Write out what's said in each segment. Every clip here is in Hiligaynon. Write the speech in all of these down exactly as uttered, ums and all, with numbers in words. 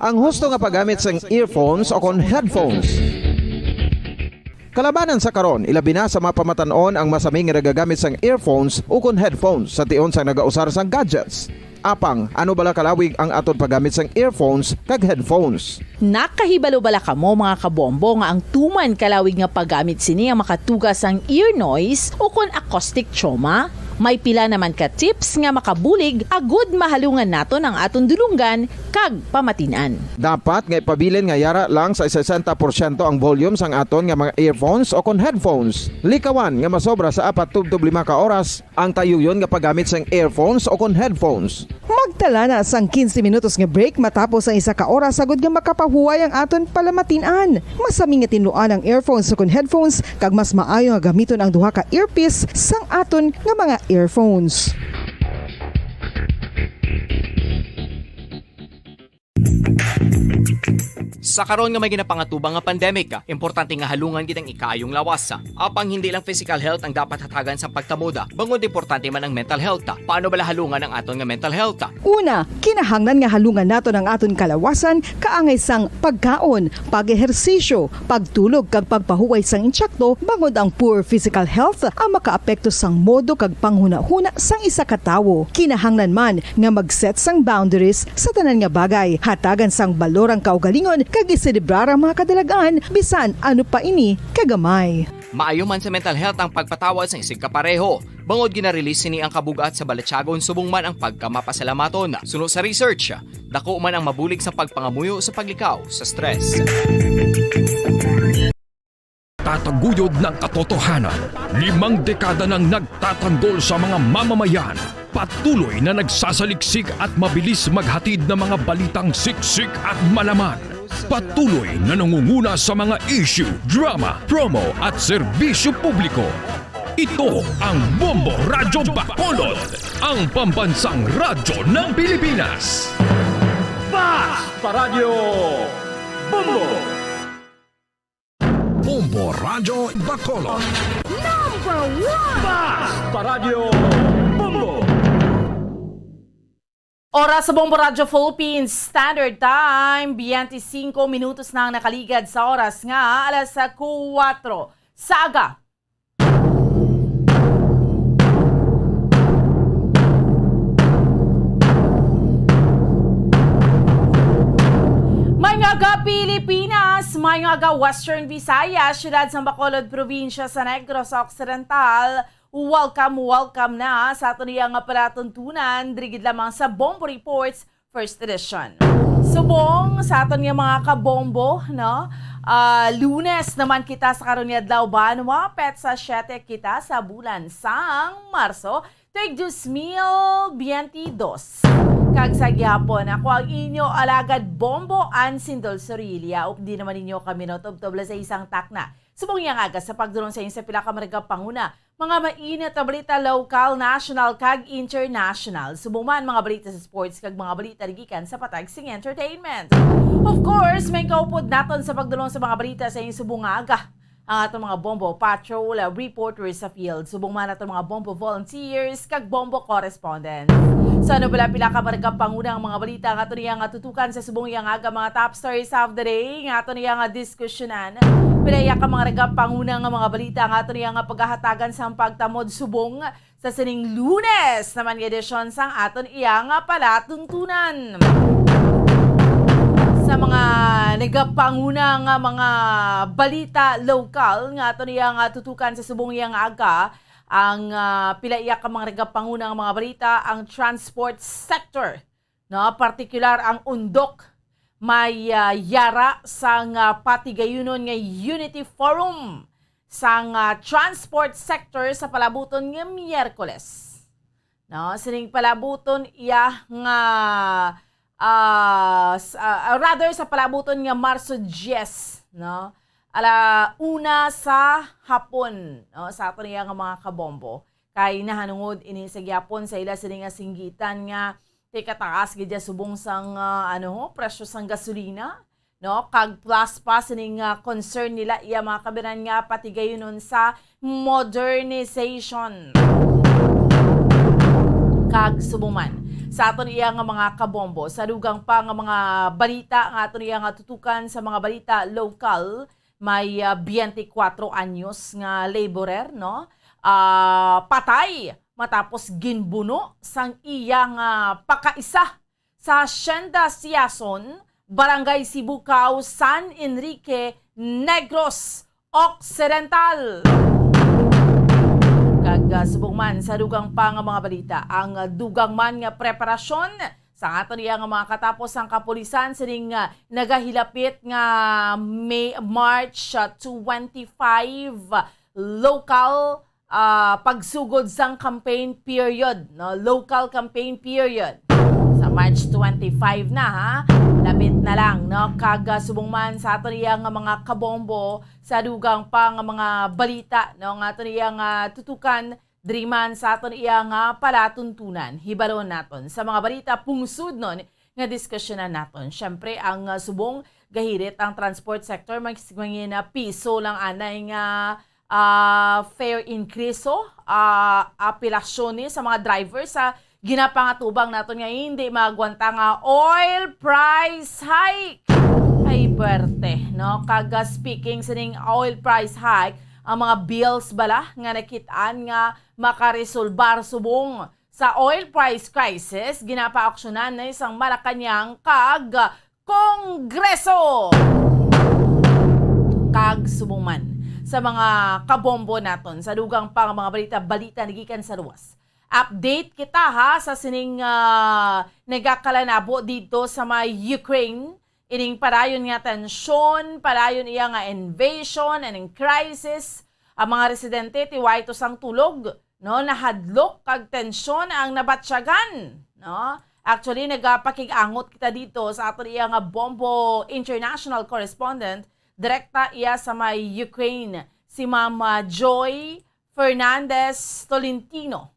Ang husto nga paggamit sang earphones o kon headphones. Kalabanan sa karon, ilabi na sa mga pamatan-on ang masami nga nagagamit sang earphones o kon headphones sa tion sang nagausar sang gadgets. Apang, ano bala kalawig ang aton paggamit sang earphones kag headphones? Nakahibalo bala kamo, mga kabombo, nga ang tuman kalawig nga paggamit sini ang makatuga sang ear noise o kon acoustic trauma? May pila naman ka tips nga makabulig agud mahalungan naton ang aton dulonggan kag pamatin-an. Dapat nga ipabilin nga yara lang sa sesenta porsyento ang volume sang aton nga mga earphones o kon headphones. Likawan nga masobra sa apat tubtob lima ka oras ang tayuyon nga paggamit sang earphones o kon headphones. Magtala na sang quince minutos nga break matapos ang isa ka oras, agud nga makapahuway ang aton palamatin-an. Masami nga tinluan ang earphones o kon headphones, kag mas maayo nga gamiton ang duha ka earpiece sang aton nga mga earphones. Sa karon nga may ginapangatubang nga pandemic, importante nga halungan gid ang ikaayong lawas. Apang hindi lang physical health ang dapat hatagan sa pagtamod, bangod importante man ang mental health. Paano bala halungan ang aton nga mental health? Una, kinahanglan nga halungan naton ang aton kalawasan kaangay sang pagkaon, pag-ehersisyo, pagtulog kag pagpahuway sang intsakto, bangod ang poor physical health ang makaapekto sang modo kag panghunahuna sang isa ka tawo. Kinahanglan man nga mag-set sang boundaries sa tanan nga bagay, hatagan sang balor ang kaugalingon kag iselebrar ang mga kadalag-an, bisan ano pa ini kagamay. Maayo man sa mental health ang pagpatawad sang isigkapareho, bangod gina-release sini ang kabug-at sa balatyagon subong man ang pagkamapasalamaton. Suno sa research, dako man ang mabulig sa pagpangamuyo sa paglikaw sa stress. Tataguyod ng katotohanan. Limang dekada nang nagtatanggol sa mga mamamayan. Patuloy na nagsasaliksik at mabilis maghatid ng mga balitang siksik at malaman. Patuloy na nangunguna sa mga issue, drama, promo at serbisyo publiko. Ito ang Bombo Radyo Bacolod, ang pambansang radyo ng Pilipinas. Fast Paradyo Bombo! Bombo Radyo Bacolod. Number one! Fast Paradyo Bombo! Oras sa Bombo Radyo Philippines Standard Time, twenty-five minutos na ang nakaligad sa oras nga alas kuwatro sa aga. May nga aga, Pilipinas! May nga aga, Western Visayas, siyudad sang Bacolod, probinsya sa Negros Occidental. Welcome, welcome na sa aton iya nga palatuntunan, diri gid lamang sa Bombo Reports First Edition. Subong sa aton nga mga kabombo, no? Ah, Lunes naman kita sa karon nga adlaw, banwa, petsa siete kita sa bulan sang Marso, tuig dos mil biyente dos. Kag sa gihapon, ako ang inyo alagad Bombo, Ann Sindol Sorilia. Updi naman ninyo kami, no, tubtob lang sa isang takna subong niya nga aga sa pagdulong sa inyo sa pila ka mga panguna, mga mainit nga balita, lokal, national, kag international. Subong man mga balita sa sports kag mga balita gikan sa patag sing entertainment. Of course, may kaupod naton sa pagdulong sa mga balita sa inyong subong nga aga ang aton mga Bombo Patrol, uh, reporters sa field, subong man aton mga Bombo volunteers kag Bombo correspondents. Sa ano bala pila ka mga pangunang mga balita nga aton iya nga tutukan sa subong iya nga aga, mga top stories of the day nga aton iya nga diskusyonan? Pila iya ka mga pangunang nga mga balita nga aton iya nga paghahatagan sang pagtamod subong sa sining Lunes naman nga edisyon sang aton iya nga palatuntunan. Sa mga nagapanguna nga mga balita lokal nga aton iya nga tutukan sa subong iya nga aga, ang, ah, pila iya ka mga nagapanguna nga mga balita, ang transport sector, no, partikular ang Undok, may, ah, yara sang, ah, patigayunon nga Unity Forum sang, ah, transport sector sa palabuton nga Miyerkules. No, sining palabuton iya nga, ah, s-, ah, rather sa palabuton nga Marso diyes, no? Ala una sa hapon, no, sa aton iya nga mga kabombo. Kay nahanungod ini sa gihapon sa ila sini nga singgitan nga tikataas gid ya subong sang, ah, ano, presyo sang gasolina, no? Kag plus pa sining, ah, concern nila iya mga kabiran nga patigayunon sa modernization. Kag subong man, Sa aton iya nga mga kabombo, sa dugang pa nga mga balita nga aton iya nga tutukan sa mga balita lokal, may, ah, twenty-four anyos nga laborer, no? Ah, patay matapos ginbuno sang iya nga pakaisa sa Hacienda Siason, Barangay Sibucao, San Enrique, Negros Occidental. Kag, ah, subong man sa dugang pa nga mga balita, ang, ah, dugang man nga preparasyon sa aton iya nga mga katapos ang kapulisan sining, ah, nagahilapit nga May, March, ah, twenty-five, ah, local, ah, pagsugod sang campaign period, no? Local campaign period. Sa March twenty-five na, ha? Lapit na lang, no? Kag, ah, subong man sa aton iya nga mga kabombo, sa dugang pa nga mga balita, no? Nga aton iya nga tutukan, diri man sa aton iya nga palatuntunan. Hibalon naton sa mga balita pungsod, no? Nga diskusyonan naton. Siyempre, ang, ah, subong gahirit ang transport sector, mag-, mangina piso lang anay nga, ah, fare increase, oh, ah, apelasyon ni sa mga driver sa ginapangatubang naton nga hindi maagwanta nga oil price hike. Ay, berte, no? Kag, ah, speaking sining oil price hike, ang mga bills bala nga nakit-an nga makaresolbar subong sa oil price crisis, ginapaaksyonan na sang Malacañang kag Kongreso. Kag subong man sa mga kabombo naton, sa dugang pa nga mga balita, balita nagikan sa luwas. Update kita, ha, sa sining, ah, nagakalanabo dito sa may Ukraine, ining padayon nga tensyon, padayon iya nga invasion, ining crisis. Ang mga residente tiway to sang tulog, no, nahadlok kag tensyon ang nabatyagan, no? Actually, nagapakig-angot kita dito sa aton iya nga Bombo international correspondent, direkta iya sa may Ukraine, si Mama Joy Fernandez Tolentino.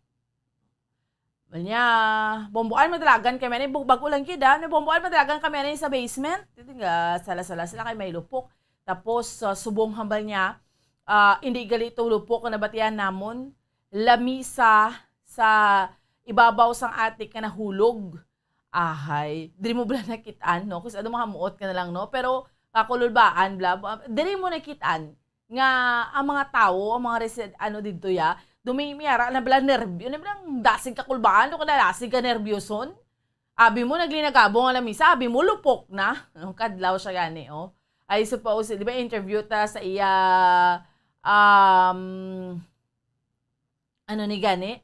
Manya, bomboan madalagan kami ani, bu-, bag-o lang gid, ah, nabomboan madalagan kami ani sa basement. Titi nga, sala-sala sila kay may lupok. Tapos, ah, subong hambal niya, ah, hindi gali to lupok nga nabatian namon. Lamisa sa ibabaw sang attic nga nahulog. Ahay, diri mo bala nakit-an, no? Kung sa ano, mahamuot ka na lang, no? Pero kakululbaan, bla, bla, diri mo nakit-an nga ang mga tawo, ang mga resi-, ano didto ya, dumimiyara na bala nerbyo, na bala dasig kakulbaan, o kada dasig ka nervyoson. Abi mo, naglinagabong ang lamisa, abi mo, lupok na. Ang kadlaw siya gani, oh. Ay, supposed, di ba, interview ta sa iya, um, ano ni gani?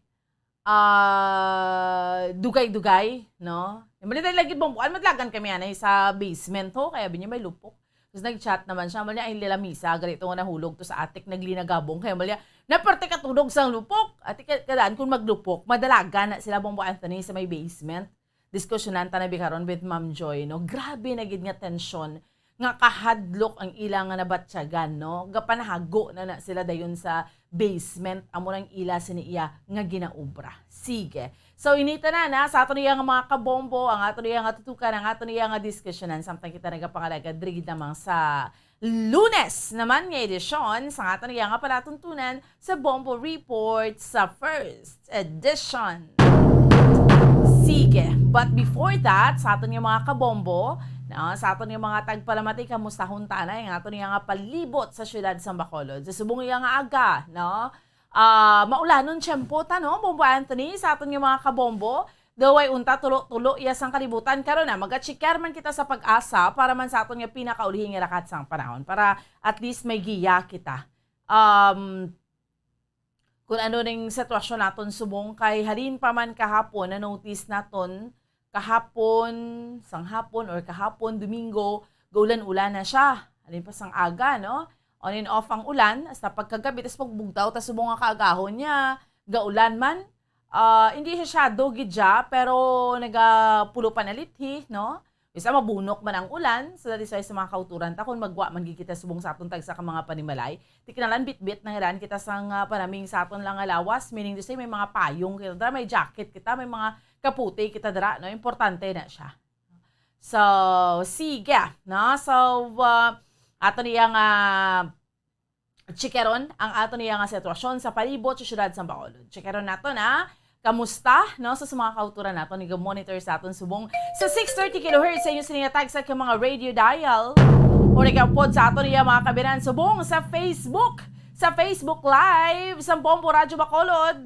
Ah, dugay-dugay, no? Yung malita lagi, bomboan, madalagan kami anay sa basement, ho, kaya binya may lupok. Tapos nag-chat naman siya, mali ang lamisa, ganito nga nahulog to sa attic, naglinagabong, kaya mali, naperte ka tunog sang lupok. At ka-, kadaan kung maglupok, madalagan na sila, Bombo Anthony, sa may basement. Diskusyonan ta na bi karon with Ma'am Joy, no? Grabe na gid nga tensyon nga kahadlok ang ila nga nabatyagan, no? Gapanahago na na sila dayon sa basement, amo nang ila sini iya nga ginaobra. Sige. So, ini tanan, ha, sa aton iya nga mga kabombo, ang aton iya nga tutukan, ang aton iya nga diskusyonan, samtang kita nagapangalagad diri gid lamang sa Lunes naman nga edisyon sa aton iya nga palatuntunan sa Bombo Report sa first edition. Sige, but before that, sa aton nga mga kabombo, no, sa aton nga mga tagpalamati, kamustahon ta na ang aton nga palibot sa siyudad sa Bacolod. Sa subong iya nga aga, no? Ah, maulanon tiyempo ta, no, Bombo Anthony, sa aton nga mga kabombo. Daw ay unta tulo-tulo iya sang kalibutan. Karon na, maga-check man kita sa PAGASA para man sa aton nga pinakaulihing nga lakat sang panahon, para at least may giya kita. Um, kung ano ning sitwasyon naton subong, kay halin pa man kahapon, na-notice naton kahapon, sang hapon or kahapon, Domingo, gaulan-ulan na siya. Halin pa sang aga, no? On and off ang ulan, hasta pagkagabi, tas pagbugtaw, tas subong nga kaagahon niya, gaulan man. Ah, hindi siya shadow gid siya, pero nagapulo pa na lithi, no? Bisa mabunok man ang ulan, so that is why sa mga kauturan ta, kung magwa man gid kita subong sa aton tagsa ka mga panimalay, di kinahanglan bitbit na nga daan kita sang, ah, panaming sa aton lang nga lawas, meaning to say, may mga payong kita dira, may jacket kita, may mga kaputi kita dira, no? Importante na siya. So, sige, no? So, ah, ato niya nga chikaron ang ato niya nga sitwasyon sa palibot sa siyudad sa Bacolod. Chikaron nato na Kamusta, no? So, sa mga kauturan naton, nag-monitor sa aton subong sa six thirty kilohertz sa inyo sining tagsa ka mga radio dial. O nag-upload sa aton iya mga kabiran subong sa Facebook, sa Facebook Live sa Bombo Radyo Bacolod.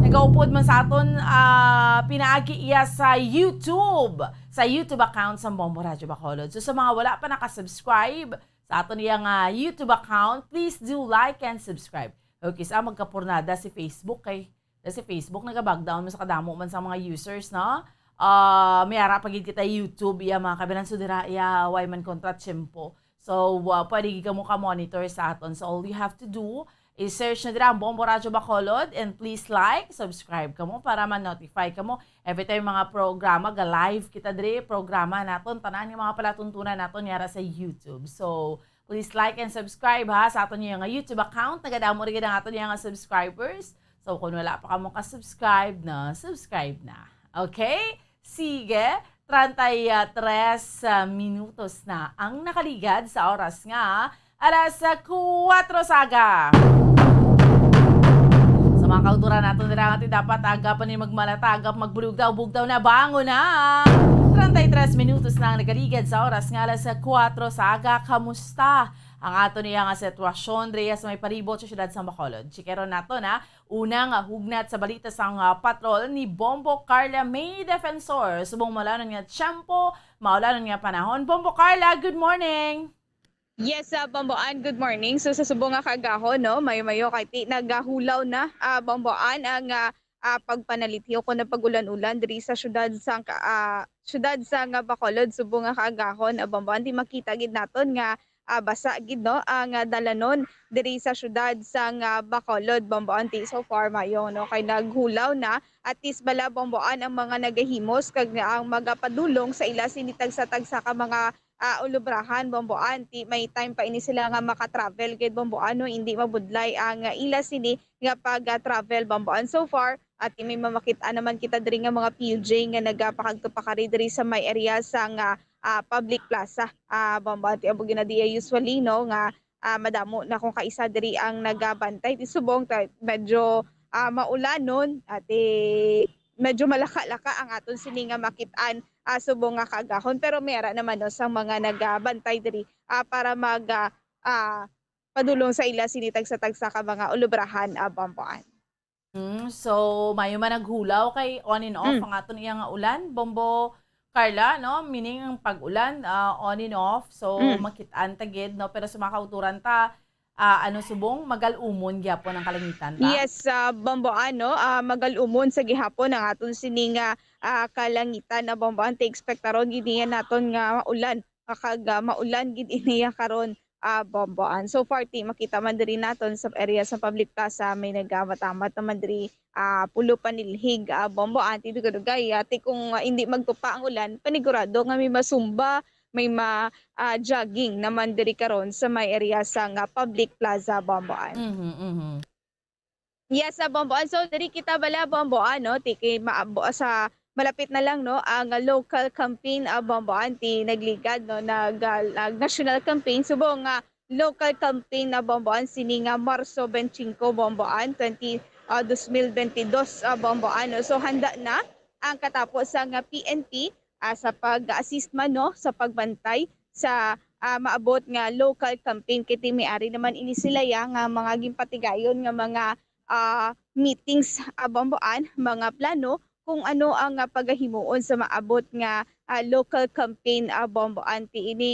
Nag-upload man sa aton, ah, pinaagi iya sa YouTube, sa YouTube account sa Bombo Radyo Bacolod. So, sa mga wala pa nakasubscribe sa aton iya nga YouTube account, please do like and subscribe. Okay, sa magkapurnada si Facebook kay na si Facebook, naga-back down man sa kadamo man sa mga users, no? Ah, may ara pa gid kita YouTube, iya mga kabiran, so dira, iya, way man kontra tiyempo. So, ah, pwede gid kamo ka-monitor sa aton. So, all you have to do is search na dira ang Bombo Radyo Bacolod, and please like, subscribe kamo para ma-notify kamo every time mga programa, ga-live kita diri, programa naton, tanan nga mga palatuntunan naton yara sa YouTube. So, please like and subscribe, ha, sa aton nga YouTube account. Nagadamo rin ang aton nga subscribers. So, kung wala pa kamo ka-subscribe na, subscribe na. Okay? Sige, treinta y tres, ah, minutos na ang nakaligad sa oras nga alas, ah, kuwatro sa aga. Sa mga kauturan naton dira nga ti dapat aga pa ni magmalata, aga pa magbulugdaw, bugdaw na, bangon na. Treinta y tres minutos na ang nakaligad sa oras nga alas, ah, kuwatro sa aga. Kamusta ang aton iya nga sitwasyon diri sa may palibot sa siyudad sa Bacolod? Chikeron nato na. Una nga hugnat sa balita sang, ah, patrol ni Bombo Carla May Defensor. Subong maulanon nga tiyempo, maulanon nga panahon. Bombo Carla, good morning! Yes, ah, Bombo Ann, good morning. So, sa subong nga kaagahon, no, mayo-mayo kay ti nagahulaw na, ah, Bombo Ann, ang, ah, ah, pagpanalithi o kon ang pag-ulan-ulan diri sa siyudad sang ka-, ah, siyudad sang Bacolod, subong nga kaagahon, ah, Bombo Ann. Ti makita gid naton nga, ah, basa gid, no, ang, ah, dalanon diri sa siyudad sang, ah, Bacolod, Bombo Ann. Ti so far, mayo, no, kay naghulaw na, at least bala, Bombo Ann, ang mga nagahimos kag ang magapadulong sa ila sini tagsa-tagsa ka mga, ah, ulubrahan, Bombo Ann. Ti may time pa ini sila nga maka-travel gid, Bombo Ann, no, hindi mabudlay ang, ah, ila sini nga pag, ah, travel, Bombo Ann. So far, at may mamakit-an naman kita diri nga mga P U J nga nagapakagtupakari diri sa may area sang, ah, ah, public plaza. Ah, Bombo Ann, ti amo gid na diay usually, no, nga, ah, madamo na kung kaisa diri ang nagabantay. Ti subong ta-, medyo, ah, maulanon, at, eh, medyo malaka-laka ang aton sini nga makit-an, ah, subong nga kaagahon. Pero may ara naman, no, sang mga nagabantay diri, ah, para mag, ah, ah, padulong sa ila sini tagsa-tagsa ka mga ulubrahan, ah, Bombo Ann. Mm, so, mayo man naghulaw kay on and off Mm. ang aton iya nga ulan, Bombo Carla, no? Meaning, ang pag-ulan, ah, on and off. So, Mm. makit-an ta gid, no? Pero sa mga kauturan ta, ah, ano, subong, magal-umon gyapon ang kalangitan ta? Yes, ah, Bombo Ann, no? Ah, magal-umon sa gihapon ang aton sini nga, ah, kalangitan na, Bombo Ann. Ti ekspektaron gid niya naton nga ulan, ah, kag, ah, maulan gid iniya karon, ah, Bombo Ann. So far, ti makita man diri naton sa area sa public plaza, may nagamatamad naman diri, ah, pulo panilhig, ah, Bombo Ann. Ti dugay-dugay, ah, ti kung, ah, hindi magtupa ang ulan, panigurado nga may masumba, may ma-, ah, jogging naman diri karon sa may area sa nga public plaza, Bombo Ann. Mhm, mhm. Yes, sa Bombo Ann. So, diri kita bala, Bombo Ann, no? Ti kay maabo sa malapit na lang, no, ang local campaign, ah, Bombo Ann, ti nagligad, no, nag, ah, nag national campaign. Subong nga local campaign na, Bombo Ann, sini nga Marso twenty-five, Bombo Ann, twenty, ah, dos mil benti dos, ah, Bombo Ann, no? So, handa na ang katapo sa nga P N P, ah, sa pag-assist man, no, sa pagbantay sa, ah, maabot nga local campaign. Kay ti may ari naman ini sila ya nga mga ginpatigayon nga mga, ah, meetings, ah, Bombo Ann, mga plano kung ano ang, ah, pagahimuon sa maabot nga, ah, local campaign, ah, Bombo Ann. Ti ini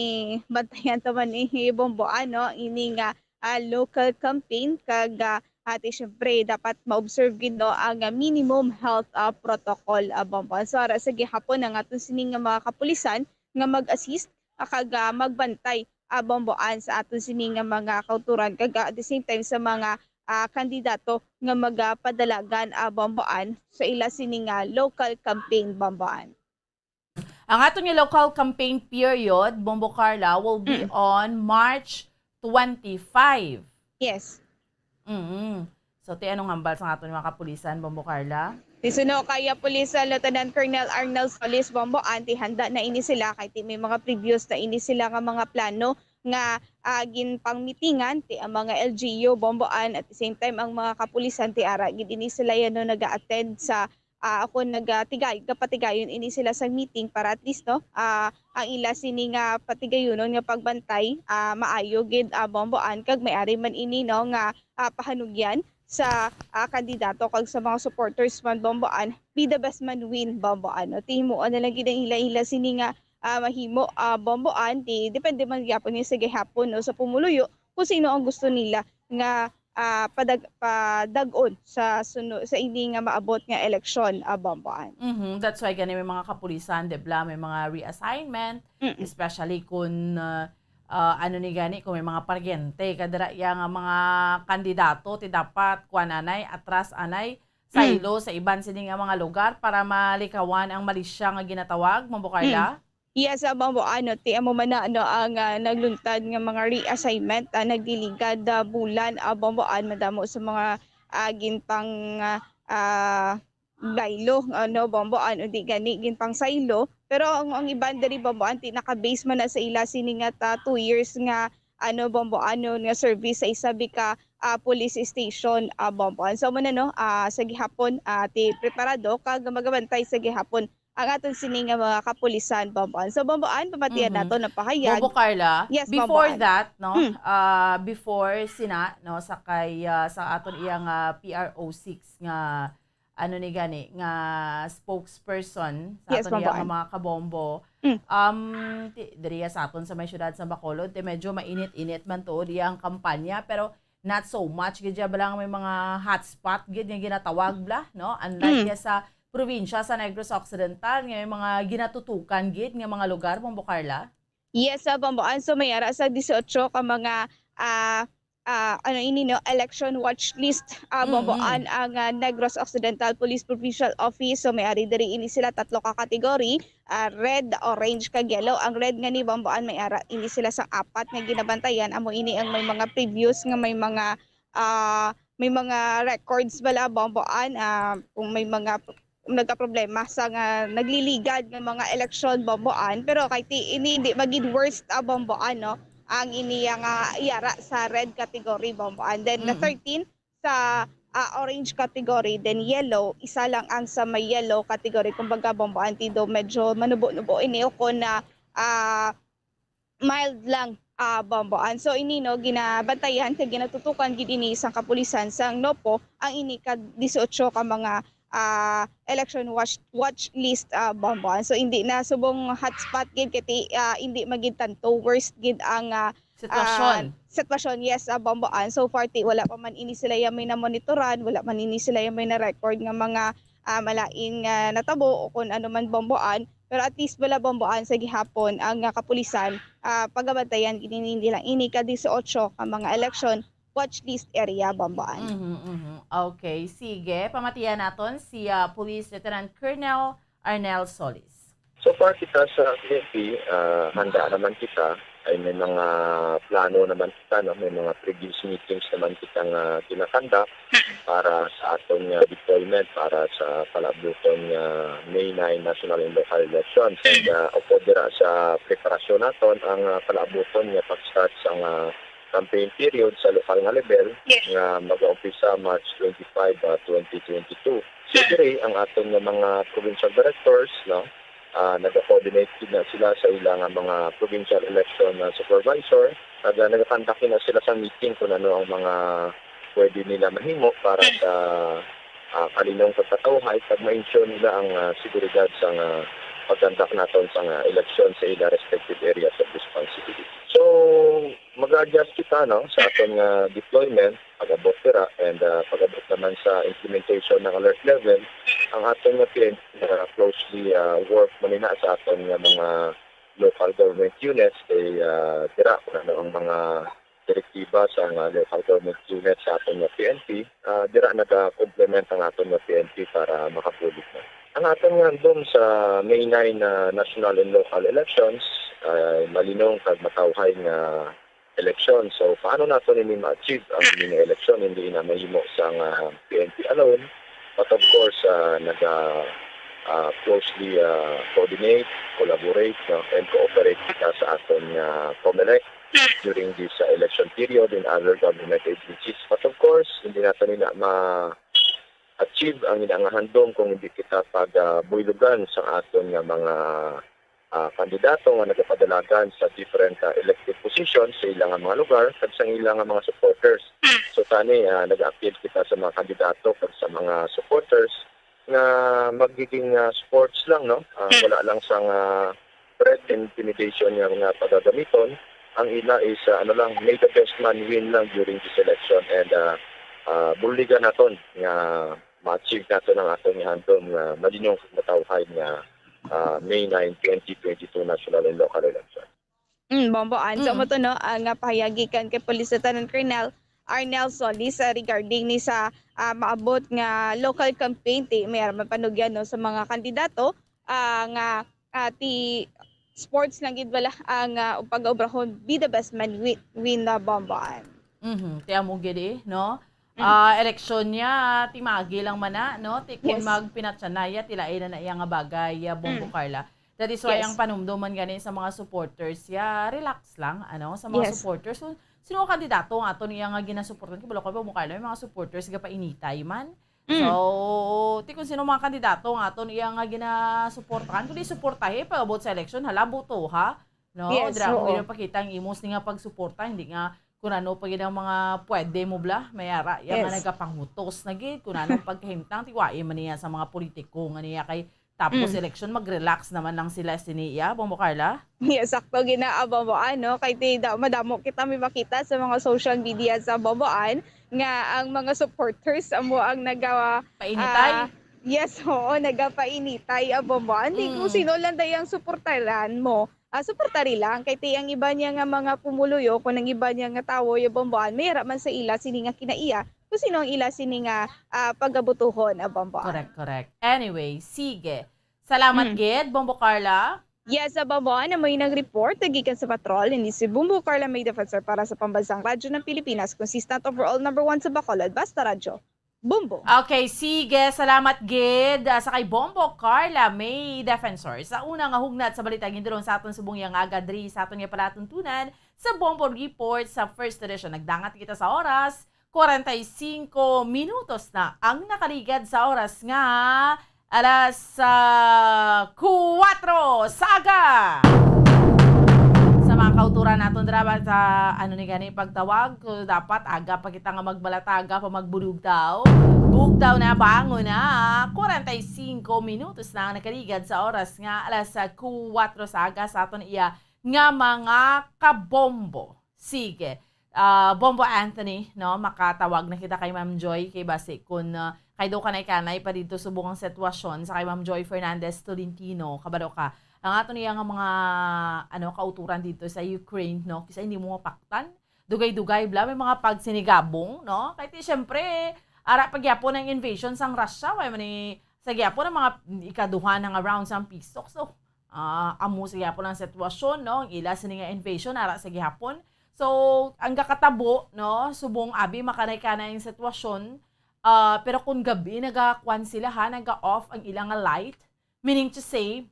bantayan ta man ni Bombo Ann, no, ini nga, ah, local campaign kag, ah, ati, syempre, dapat ma-observe gid, no, ang, ah, minimum health, ah, protocol, ah, Bombo Ann. So, ara sa gihapon ang aton sini nga mga kapulisan nga mag-assist, ah, kag, ah, magbantay, ah, Bombo Ann, sa aton sini nga mga kauturan, kag, ah, at the same time sa mga, ah, kandidato nga magapadalagan, ah, Bombo Ann, sa ila sini nga local campaign, Bombo Ann. Ang aton nga local campaign period, Bombo Carla, will be Mm. on March twenty-five. Yes. Mm. So, ti anong hambal sa aton mga kapulisan, Bombo Carla? Ti suno kay Police Lieutenant Colonel Arnel Solis, Bombo Ann, ti handa na ini sila kay ti may mga previous na ini sila nga mga plano nga, ah, ginpangmitingan ti ang mga L G U, Bombo Ann, at the same time ang mga kapulisan ti ara gid ini sila yan, no, naga-attend sa ah, ako nagatigay-, gapatigayon ini sila sa meeting para at least, no, ah, ang ila sini nga patigayunon nga pagbantay, ah, maayo gid, ah, Bomboan, kag may ari man ini, no, nga, ah, pahanugyan sa, ah, kandidato kag sa mga supporters man, Bomboan, be the best man win, Bomboan, no? Ti himuon na lang gid ang ila-ila sini nga, ah, mahimo, ah, Bomboan, ti depende man gyapon ni sa gihapon, no, sa pumuluyo kung sino ang gusto nila nga, ah, padag-, padag-on sa suno-, sa ini nga maabot nga eleksyon, ah, Bomboan. Mhm, that's why gani may mga kapulisan, di bala, may mga reassignment, Mm-mm. especially kung, ah, ah, ano ni gani, kung may mga paryente ka dira iya nga mga kandidato, ti dapat kuan anay, atras anay, Mm. saylo sa iban sini nga mga lugar para malikawan ang malisya nga ginatawag, Mambo Mm. Carla? Yes, ah, Bomboan, no, ti amo man na, ano, ang, ah, nagluntad nga mga reassignment, ah, nagdiligad, ah, bulan, ah, Bomboan, madamo sa mga, ah, ginpang, ah, ah, baylo, ano, Bomboan, o di gani ginpang saylo. Pero ang, ang iban diri, Bomboan, ti naka-base man na sa ila sini nga ta-, two years nga, ano, Bomboan, no, nga service sa isabi ka, ah, police station, ah, Bomboan. So, muna, no, ah, sa gihapon, ah, ti preparado kag magabantay sa gihapon ang aton sini nga mga kapulisan, Bomboan. So, Bomboan, pamatian Mhm. nato na pahayag. Bombo Carla, Yes, before Bomboan. that, no, Mm. ah, before sina, no, sa kay, ah, sa aton iyang, ah, P R O six nga, ano ni gani, nga spokesperson sa Yes, aton iyang Bomboan. mga kabombo, Mm. um, ti-, diriya sa aton sa may siyudad sa Bacolod, ti medyo mainit-init man tuod iyang kampanya, pero not so much gid siya bala nga may mga hotspot gid nga ginatawag bala, no? Unlike Mm. niya sa probinsya sa Negros Occidental, nga may mga ginatutukan gid nga mga lugar, Bombo Carla? Yes, ah, Bomboan. So, may ara sa disiotso ka mga, ah, ah, ano ini, no, election watch list, ah, Mm, Bomboan, mm. ang, ah, Negros Occidental Police Provincial Office. So, may ari diri ini sila tatlo ka category, ah, red, orange, kag yellow. Ang red nga ni Bomboan, may ara ini sila sang apat nga ginabantayan. Amo ini ang may mga previous nga may mga, ah, may mga records bala, Bomboan, ah, kung may mga nagkaproblema sa nga nagliligad nga mga eleksyon, Bomboan. Pero kay ti-, ini hindi magid worst, ah, Bomboan, no? Ang iniya nga iyara sa red category, Bomboan. Then, the Mm. thirteen sa, ah, orange category, then yellow, isa lang ang sa may yellow category. Kumbaga, Bomboan, ti do medyo manubo-nubo ini o kon na, ah, mild lang, ah, Bomboan. So, ini, no, ginabantayan kag ginatutukan gid ini sang kapulisan sang NOPO ang ini ka disiotso ka mga, ah, election watch, watch list, ah, Bomboan. So, hindi na subong hotspot gid kay ti-, ah, hindi magid tanto worst gid ang, ah, Sitwasyon. ah, sitwasyon. Yes, ah, Bomboan. So far, ti wala pa man ini sila ya may namonitoran, wala man ini sila ya may na-record nga mga, ah, malain nga natabo o kung ano man, Bomboan. Pero at least bala, Bomboan, sa gihapon ang, ah, kapulisan, ah, pagabantayan gid ini, hindi lang ini ka disiotso ka mga election watch list area, Bomboan. Mhm, mhm. Okay, sige. Pamatiyan naton si, ah, Police Lieutenant Colonel Arnel Solis. So far, kita sa P N P, ah, handa naman kita. Ay may mga plano naman kita, no? May mga previous meetings naman kita nga ginakandak para sa aton nga deployment para sa palaabuton nga May nine national and local elections. And, ah, upod dira sa preparasyon naton ang, ah, palaabuton nga pag-start sa nga campaign period sa lokal nga level Yes. nga mag-umpisa March twenty-five, ah, twenty twenty-two. So, Sir. Diri ang aton nga mga provincial directors, no, ah, naga-coordinate gid na sila sa ila nga mga provincial election, ah, supervisor. Naga-, nagakonduct na sila sa meeting kung ano ang mga pwede nila mahimo para Sir. Sa, ah, kalinong pagkatawhay kag ma-ensure nila ang, ah, seguridad sa nga pagkonduct naton sa nga eleksyon sa ila respective areas of responsibility. So, mag-adjust kita, no, sa aton nga deployment, pag-abot dira, and, ah, pag-abot naman sa implementation ng alert level, ang aton nga P N P, ah, closely, ah, work man ina sa aton nga mga local government units, kay, ah, dira kung ano ang mga direktiba sa nga local government unit sa aton nga P N P, ah, dira naga-complement ang aton nga P N P para makabulig na. Ang aton nga handom sa May nine na national and local elections ay malinong kag matawhay nga eleksyon. So, paano naton ini ma-achieve ang ini nga eleksyon? Hindi na mahimo sa nga P N P alone. But of course, ah, naga, ah, closely, ah, coordinate, collaborate, no, and cooperate kita sa aton nga COMELEC during this, ah, election period and other government agencies. But of course, hindi naton ina ma-, achieve ang ina nga handom kung hindi kita pag, ah, buylogan sa aton nga mga, ah, kandidato nga nagapadalagan sa different, ah, elected positions sa ilang nga mga lugar kag sa ilang nga mga supporters. So tani, ah, nag-appeal kita sa mga kandidato kag sa mga supporters nga magiging, ah, sports lang, no? Ah, wala lang sang, ah, threat and intimidation nga, nga pagagamiton. Ang ila is, ah, ano lang, may the best man win lang during this election, and, ah, ah, buligan naton nga ma-achieve naton ang aton nga handom nga malinong kag matawhay nga, ah, May nine, twenty twenty-two national and local election. Mm, Bombo An. So, Mm. mo to, no, ang, ah, pahayagi kan kay Police Lieutenant Colonel Arnel Solis, ah, regarding ni sa, ah, maabot nga local campaign ti may araman panugyan, no, sa mga kandidato, ah, nga, ah, ti sports lang gid bala ang, ah, pag-obrahon, be the best man win, win na, Bombo An. Mhm, ti amo gid eh, no? Mm. Ah, eleksyon niya, timagi lang man na, no? Ti kun Yes. magpinatsanaya, ti lain na na iya nga bagay, ya Bombo Mm. Carla. That is why Yes. ang panumduman gani sa mga supporters, ya relax lang, ano, sa mga Yes. supporters. So, sino ang kandidato nga aton iya nga ginasuportan? Kibalo ko, Bombo Carla, may mga supporters gapainitay man. Mm. So, ti kung sino mga kandidato nga aton iya nga ginasuportahan, kundi suportahi pag-abot sa eleksyon, hala, boto, ha? No? Yes, Dira mo oo. ginapakita ang imos ni nga pagsuporta, hindi nga kung ano pa gid ang mga pwede mo bla, may ara, yang nga Yes. nagapangutos na gid, kung ano ang pagkahimtang, tiwain man niya sa mga politiko nga niya kay tapos Mm. election, mag-relax naman lang sila sini iya, Bombo Carla. Yes, sakto gina, ah, Bombo An, no? Kay ti da, madamo kita may makita sa mga social media sa Bombo An nga ang mga supporters amo ang nagawa Painitay. Ah, yes, oo, nagapainitay ang Bombo An. Di kung Mm. sino lang dayang suportaran mo, ah, suportari lang. Kay ti ang iba niya nga mga pumuluyo, kung ang iba niya nga tawo, ya Bombo An, may ara man sa ila sini nga kinaiya, kung sino ang ila sini nga, ah, pagabutuhon, ah, Bombo An. Correct, correct. Anyway, sige. Salamat Mm. gid, Bombo Carla. Yes, sa Bombo An, amoy nag-report gikan sa patrol, hindi si Bombo Carla May Defensor para sa Pambansang Radyo ng Pilipinas, consistent overall number one sa Bacolod, Basta Radyo. Bombo. Okay, sige. Salamat gid, ah, sa kay Bombo Carla May Defensor. Sa una nga hugnat sa balita, ginduron sa aton subong yang aga diri sa aton nga palatuntunan sa Bombo Report sa First Edition. Nagdangat kita sa oras, kwarenta y singko minutos na ang nakaligad sa oras nga alas, ah, kuwatro sa aga. Sa mga kauturan naton dira ba sa, ano ni gani pagtawag, kung dapat aga pa kita nga magbalataga pa magbulugtaw. Bugtaw na, bangon na. Kwarenta y singko minutos na ang nakaligad sa oras nga alas, ah, kuwatro sa aga sa aton iya nga mga kabombo. Sige. Ah, Bombo Anthony, no, makatawag na kita kay Ma'am Joy kay basi kun, ah, kay daw kanay-kanay pa dito subong ang sitwasyon sa kay Ma'am Joy Fernandez Tolentino, kabalo ka. Ang ato niya nga mga, ano, kauturan dito sa Ukraine, no, kisa hindi mo mapaktan, dugay-dugay bla, may mga pagsinigabong, no? Kay ti, syempre, ara pa gyapon ang invasion sang Russia, way man ni, sa gyapon ang mga ikaduha na nga round sang peace talks, so, ah, amo sa gyapon ang sitwasyon, no? Ang ila sini nga invasion, ara sa gihapon. So, ang gakatabo, no? Subong abi makanay-kanay ang sitwasyon, ah, pero kung gabi, nagakuan sila, ha, naga-off ang ilang light. Meaning to say,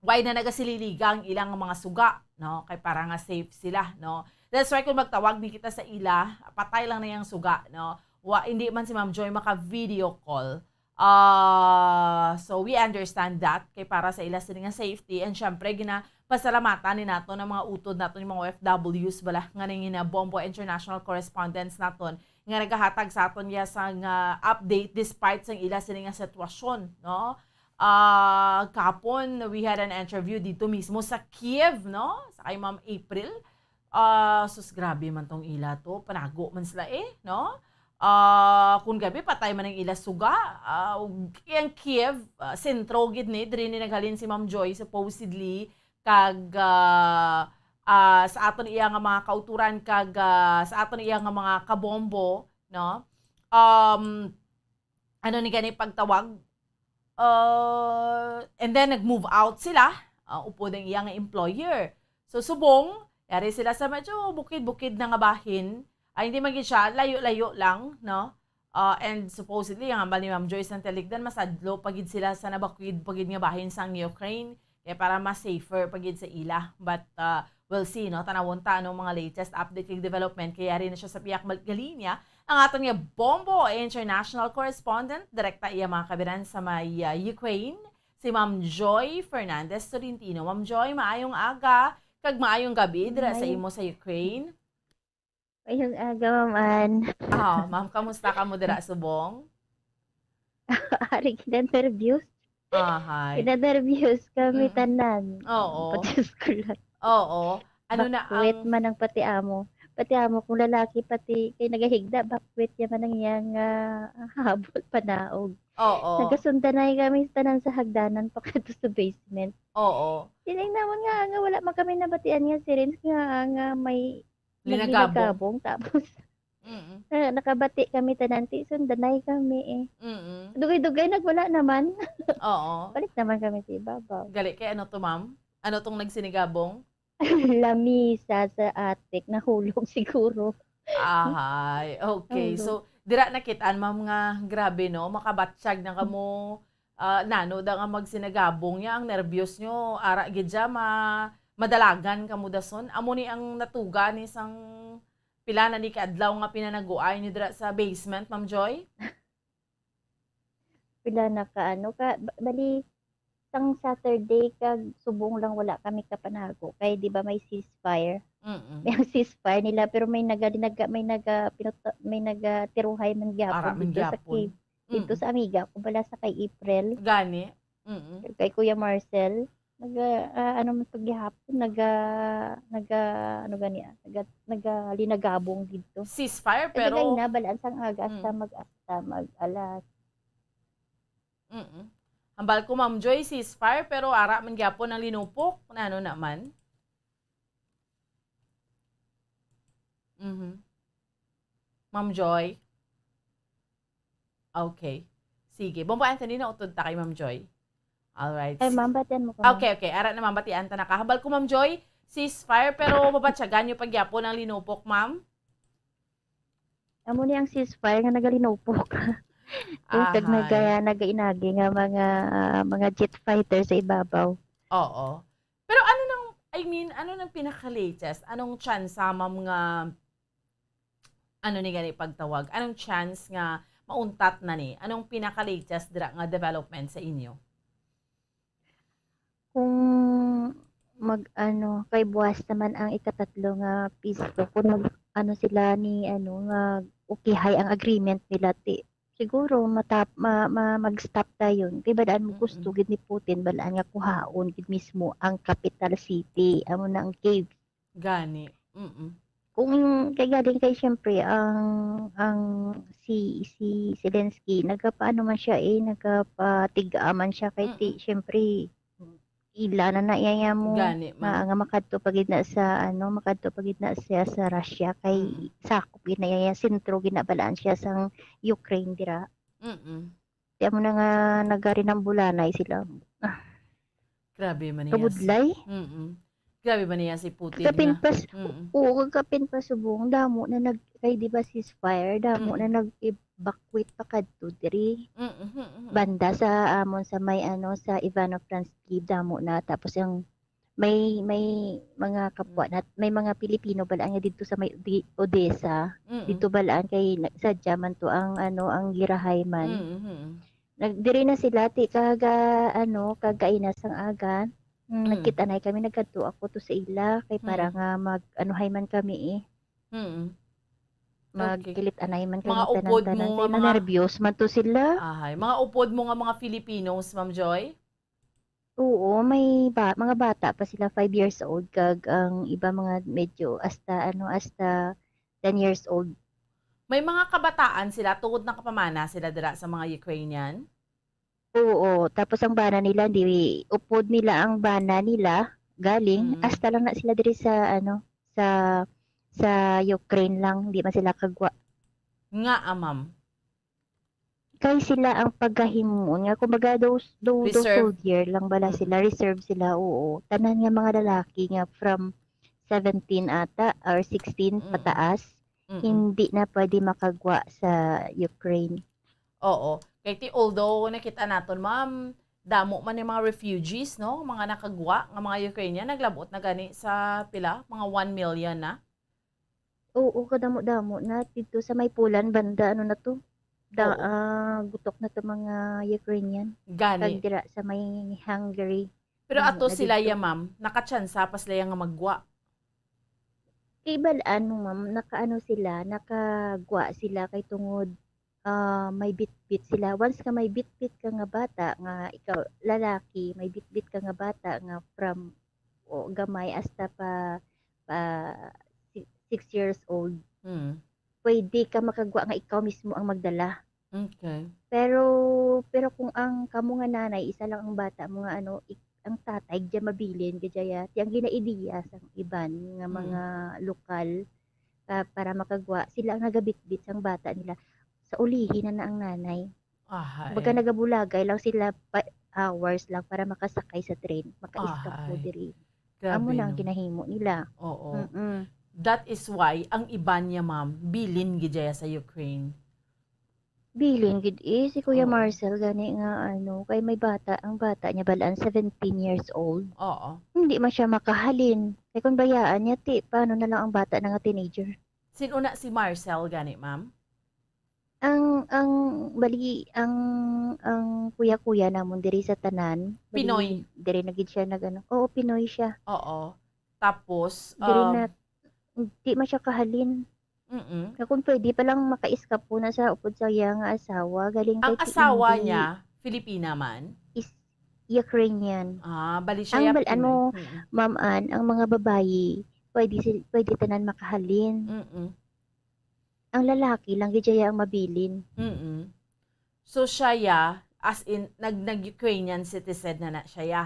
why na nagasililiga ang ilang mga suga, no? Kay para nga safe sila, no? That's why kung magtawag ni kita sa ila, patay lang na yung suga, no? Wa, hindi man si Ma'am Joy maka-video call. Ah, so we understand that kay para sa ila sila nga safety, and syempre ginapasalamatan ni nato ng mga utod nato, yung mga O F Ws bala nga nangina Bombo international correspondents naton nga nagahatag sa aton ya sa nga update despite sang ila sila nga sitwasyon, no? Ah, kapon, we had an interview dito mismo sa Kiev, no? Sa kay Ma'am April. Ah, sus, grabe man tong ila to. Panago man sila eh, no? Ah, kung gabi, patay man ang ila suga. Ah, ang Kiev, ah, sentro gid ni, diri ni naghalin si Ma'am Joy, supposedly, kag, ah, ah, sa aton iya nga mga kauturan, kag, ah, sa aton iya nga mga kabombo, no? Um, ano ni gani pagtawag? Uh, and then nag-move out sila, uh, upod ang iya nga employer. So subong, yari sila sa medyo bukid-bukid na nga bahin. Ay, hindi man gid siya, layo-layo lang, no? Uh, and supposedly, ang hambal ni Ma'am Joyce ng Teligdan, masadlo pa gid sila sa nabakid pa gid nga bahin sang Ukraine. Kaya para mas safer pa gid sa ila. But uh, we'll see, no? Tanawon ta anong mga latest update kag development. Kaya yari na siya sa piyak mal- galinya Ang aton nga Bombo international correspondent, direkta iya mga kabiran sa may, ah, Ukraine, si Ma'am Joy Fernandez Tolentino. Ma'am Joy, maayong aga, kag maayong gabi dira sa Maayong imo sa Ukraine. Maayong aga, Ma'am Ann. Ah, ma'am, kamusta ka mo dira subong? Ari, kinanerbyos. Ahay. Kinanerbyos kami Mm. tanan. Oo. Pati sa eskwela. Oo. Ano na Bakwit ang man ang pati amo. Pati amo, kung lalaki, pati kay nagahigda, bakwit ya man ang iyang, ah, habol, panaog. Oo. Nagasundanay kami tanan sa hagdanan pakadto sa basement. Oo. Siling namon nga, nga wala man kami nabatian nga sirens nga, nga may Linagabong. naglinagabong. Tapos, Mm. na, nakabati kami tanan, ti sundanay kami eh. Mm. Dugay-dugay, nagwala naman. Oo. Balik naman kami sa ibabaw. Gali, kay ano to, ma'am? Ano tong nagsinigabong? Lamisa sa attic, nahulog siguro. Ahay, okay. Nahulog. So, dira nakit-an, ma'am, nga grabe, no? Makabatsyag na kamo, ah, nano da nga magsinagabong ya, ang nerbyos nyo, ara gid siya, ma-, madalagan kamo dason. Amo ni ang natuga ni sang pila na ni ka adlaw nga pinanaguay nyo dira sa basement, Ma'am Joy? Pila na ka, ano, ka, ba-, bali, sang Saturday kag subong lang wala kami kapanago. Kay, di ba, may ceasefire? Mm-mm. May ceasefire nila, pero may naga-, naga-, may naga-, pinuta-, may nagatiruhay man gyapon Ara man dito sa gyapon. Cave. Dito Mm. sa amiga ko, bala sa kay April. Gani. Mm-mm. Kay Kuya Marcel. Naga-, ah, ano man to gihapon? Naga-, naga-, ano gani, ah? Naga-, nagalinagabong dito. Ceasefire, Ay, pero nagay na, balaan sang aga, hasta Mm. mag-, hasta mag-alas. Mm-mm. Hambal ko, Ma'am Joy, ceasefire, pero ara man gyapon ang linupok. Nano naman? Mhm. Ma'am Joy? Okay. Sige. Bombo Anthony, nautod ta kay Ma'am Joy. Alright. Ay, ma'am, batian mo ko, ma'am. Okay, okay. Ara na, ma'am, batian ta na ka. Hambal ko, Ma'am Joy, ceasefire, pero mabatyagan nyo pa gyapon ang linupok, ma'am? Amo ni ang ceasefire nga nagalinupok. Kay kag Ahay. naga-, nagainagi nga mga, ah, mga jet fighter sa ibabaw. Oo. Pero ano nang, I mean, ano nang pinaka-latest? Anong tsansa, ma'am, nga, ano ni gani pagtawag? Anong chance nga mauntat na ni? Anong pinaka-latest dira nga development sa inyo? Kung mag-, ano, kay buwas naman ang ikatatlo nga piso, kung mag-, ano sila ni, ano, nga ukihay ang agreement nila, ti, siguro matap-, ma-, ma-, mag-stop dayon. Kay balaan mo, Mm-mm. gusto gid ni Putin, balaan nga kuhaon gid mismo ang capital city, amo na ang Kyiv. Gani. Mm-mm. Kung kay galing kay, siyempre, ang, ang si, si Zelensky, nagapaano man siya, eh, nagapatig-a man siya kay ti-, Mm-mm. siyempre, ila na na iya, iya mo Gani, nga, ma'am. nga makadto pa gid na sa, ano, makadto pa gid na siya sa Russia kay Mm. sakop gid na iya, iya sentro gid na balaan siya sang Ukraine dira. Mm-mm. Ti amo na nga nagarinambulanay sila. Ah. Grabe man niya si Kabudlay? Mm-mm. Grabe man niya si Putin Kapin nga. pas-, Mm. oo, kapin pa subong, damo na nag-, kay di ba ceasefire, damo Mm. na nag-evacuate pa kadto diri. Mm-mm, mm-mm. Banda sa amon sa may ano, sa Ivano-Frankivsk, damo na. Tapos ang may, may mga kapwa Mm. nat-, may mga Pilipino balaan nga didto sa may Ode-, Odessa. Mm. Didto balaan kay na-, sadya man to ang, ano, ang girahay man. Mm, mm. Nag-, diri na sila, ti, kaga, ano, kagainas ang aga. Mm, Mm. nagkita na kami, nagkadto ako to sa ila, kay para Mm. nga mag-, anuhay man kami, eh. Mm. Okay. Magkilit anay man Mga kami upod tanan-tanan. mo Kay nga mga nanerbyos man to sila. Ahay. Mga upod mo nga mga Filipinos, Ma'am Joy? Oo, may ba-, mga bata pa sila, five years old, kag ang iba mga medyo hasta, ano, hasta ten years old. May mga kabataan sila tungod nakapamana sila dira sa mga Ukrainian? Oo, tapos ang bana nila, di, upod nila ang bana nila, galing, Mm. hasta lang na sila diri sa, ano, sa, sa Ukraine lang, di man sila kagwa. Nga, ah, ma'am. Kay sila ang pagahimo nga, kumbaga, those, tho-, those Reserve. soldier lang bala Mm. sila, reserve sila, oo. Tanan nga mga lalaki nga from seventeen ata or sixteen Mm. pataas, Mm. hindi na pwede makagwa sa Ukraine. Oo. Kay ti, although nakita naton, ma'am, damo man yung mga refugees, no? Mga nakagwa nga mga Ukrainian, naglabot na gani sa pila? Mga one million na? Oo, kadamo-damo na didto sa may Poland banda, ano na to, da-, Oo. ah, gutok na to mga Ukrainian. Gani. Kag dira sa may Hungary, Pero damo ato na sila didto. Ya, ma'am, nakatsansa pa sila ya nga maggwa. Kay bal-an mo, ma'am, nakaano sila, nakagwa sila kay tungod, ah, may bitbit sila. Once nga may bitbit ka nga bata nga ikaw, lalaki, may bitbit ka nga bata nga from, o, gamay hasta pa, pa si-, six years old, Mm. pwede ka makagwa nga ikaw mismo ang magdala. Okay. Pero, pero kung ang kamo nga nanay, isa lang ang bata mo nga ano, ik-, ang tatay, diya mabilin, gajaya, ti ang ginaidiya sa iban nga Mm. mga lokal, pa-, para makagwa, sila ang nagabitbit sang bata nila. Sa ulihi na na ang nanay. Ahay. Baga nagabulagay lang sila pa, hours lang para makasakay sa train, maka-escape po Ahay. Diri. Amo Grabe, na ang no? Ginahimo nila. Oo. Mm-mm. That is why ang iban niya, ma'am, bilin gid dya sa Ukraine. Bilin gid, eh, si Kuya Oo. Marcel gani nga, ano, kay may bata, ang bata niya balaan seventeen years old. Oo. Hindi man siya makahalin. Kay kung bayaan niya, ti, paano na lang ang bata na nga teenager? Sin-o na si Marcel gani, ma'am? Ang, ang, bali, ang, ang kuya-kuya namon diri sa tanan, bali, Pinoy? Diri na gid siya nag-ano. Oo, Pinoy siya. Oo. Tapos, Diri um, na, di man siya kahalin. Mm-mm. Nga kung pwede pa lang maka-escape po na sa upod sa iya nga asawa, galing Ang kay asawa Hindi niya, Filipina man? Is Ukrainian. Ah, bali siya Ang ya bal-, Pinoy. Ano, Mm-mm. Ma'am Ann, ang mga babayi, pwede sil-, pwede tanan makahalin. Mm-mm. Ang lalaki lang gid siya ang mabilin. Mm-mm. So, siya ya, as in, nag-, nag-Ukrainian citizen na na siya ya?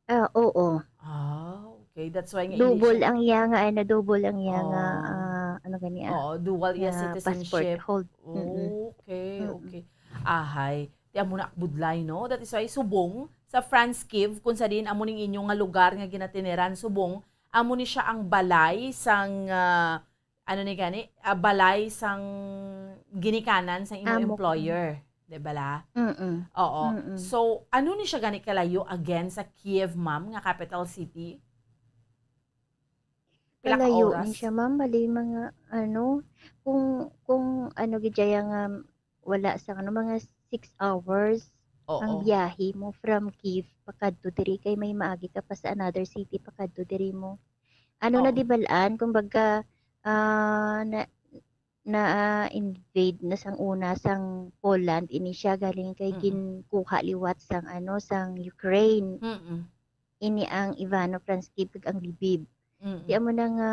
Ah, oo. Ah, okay. That's why nga hindi Double siya ang iya nga, ano, double ang iya nga, Oh. Ah, ano gani, ah, Oo, dual iya nga passport citizenship. Hold. Mm-mm. Okay, Mm-mm. Okay. Ahay. Ti amo na ak budlay, no? That is why subong sa France, Kyiv, kung sa diin amo ning inyo nga lugar nga ginatiniran, subong, amo ni siya ang balay sang, ah, ano ni gani, ah, balay sang ginikanan sang imo Amo. Employer, di bala? Mm-mm. Oo. Mm-mm. So, ano ni siya gani kalayo again sa Kyiv, ma'am, nga capital city? Pila ka Kalayo oras? Ni siya, ma'am. Bali, mga, ano, kung, kung ano, gid siya nga wala sa, ano, mga six hours Oo. Ang biyahe mo from Kyiv pakadto diri, kay may maagi ka pa sa another city pakadto diri mo. Ano na Oo. Di balaan, kumbaga, ah, na, na-invade na sang una sang Poland ini siya, galing kay Mm. Ginkuha liwat sang, ano, sang Ukraine. Mm. Ini ang Ivano-Frankivsk kag ang Lviv. Mm. Di amo na nga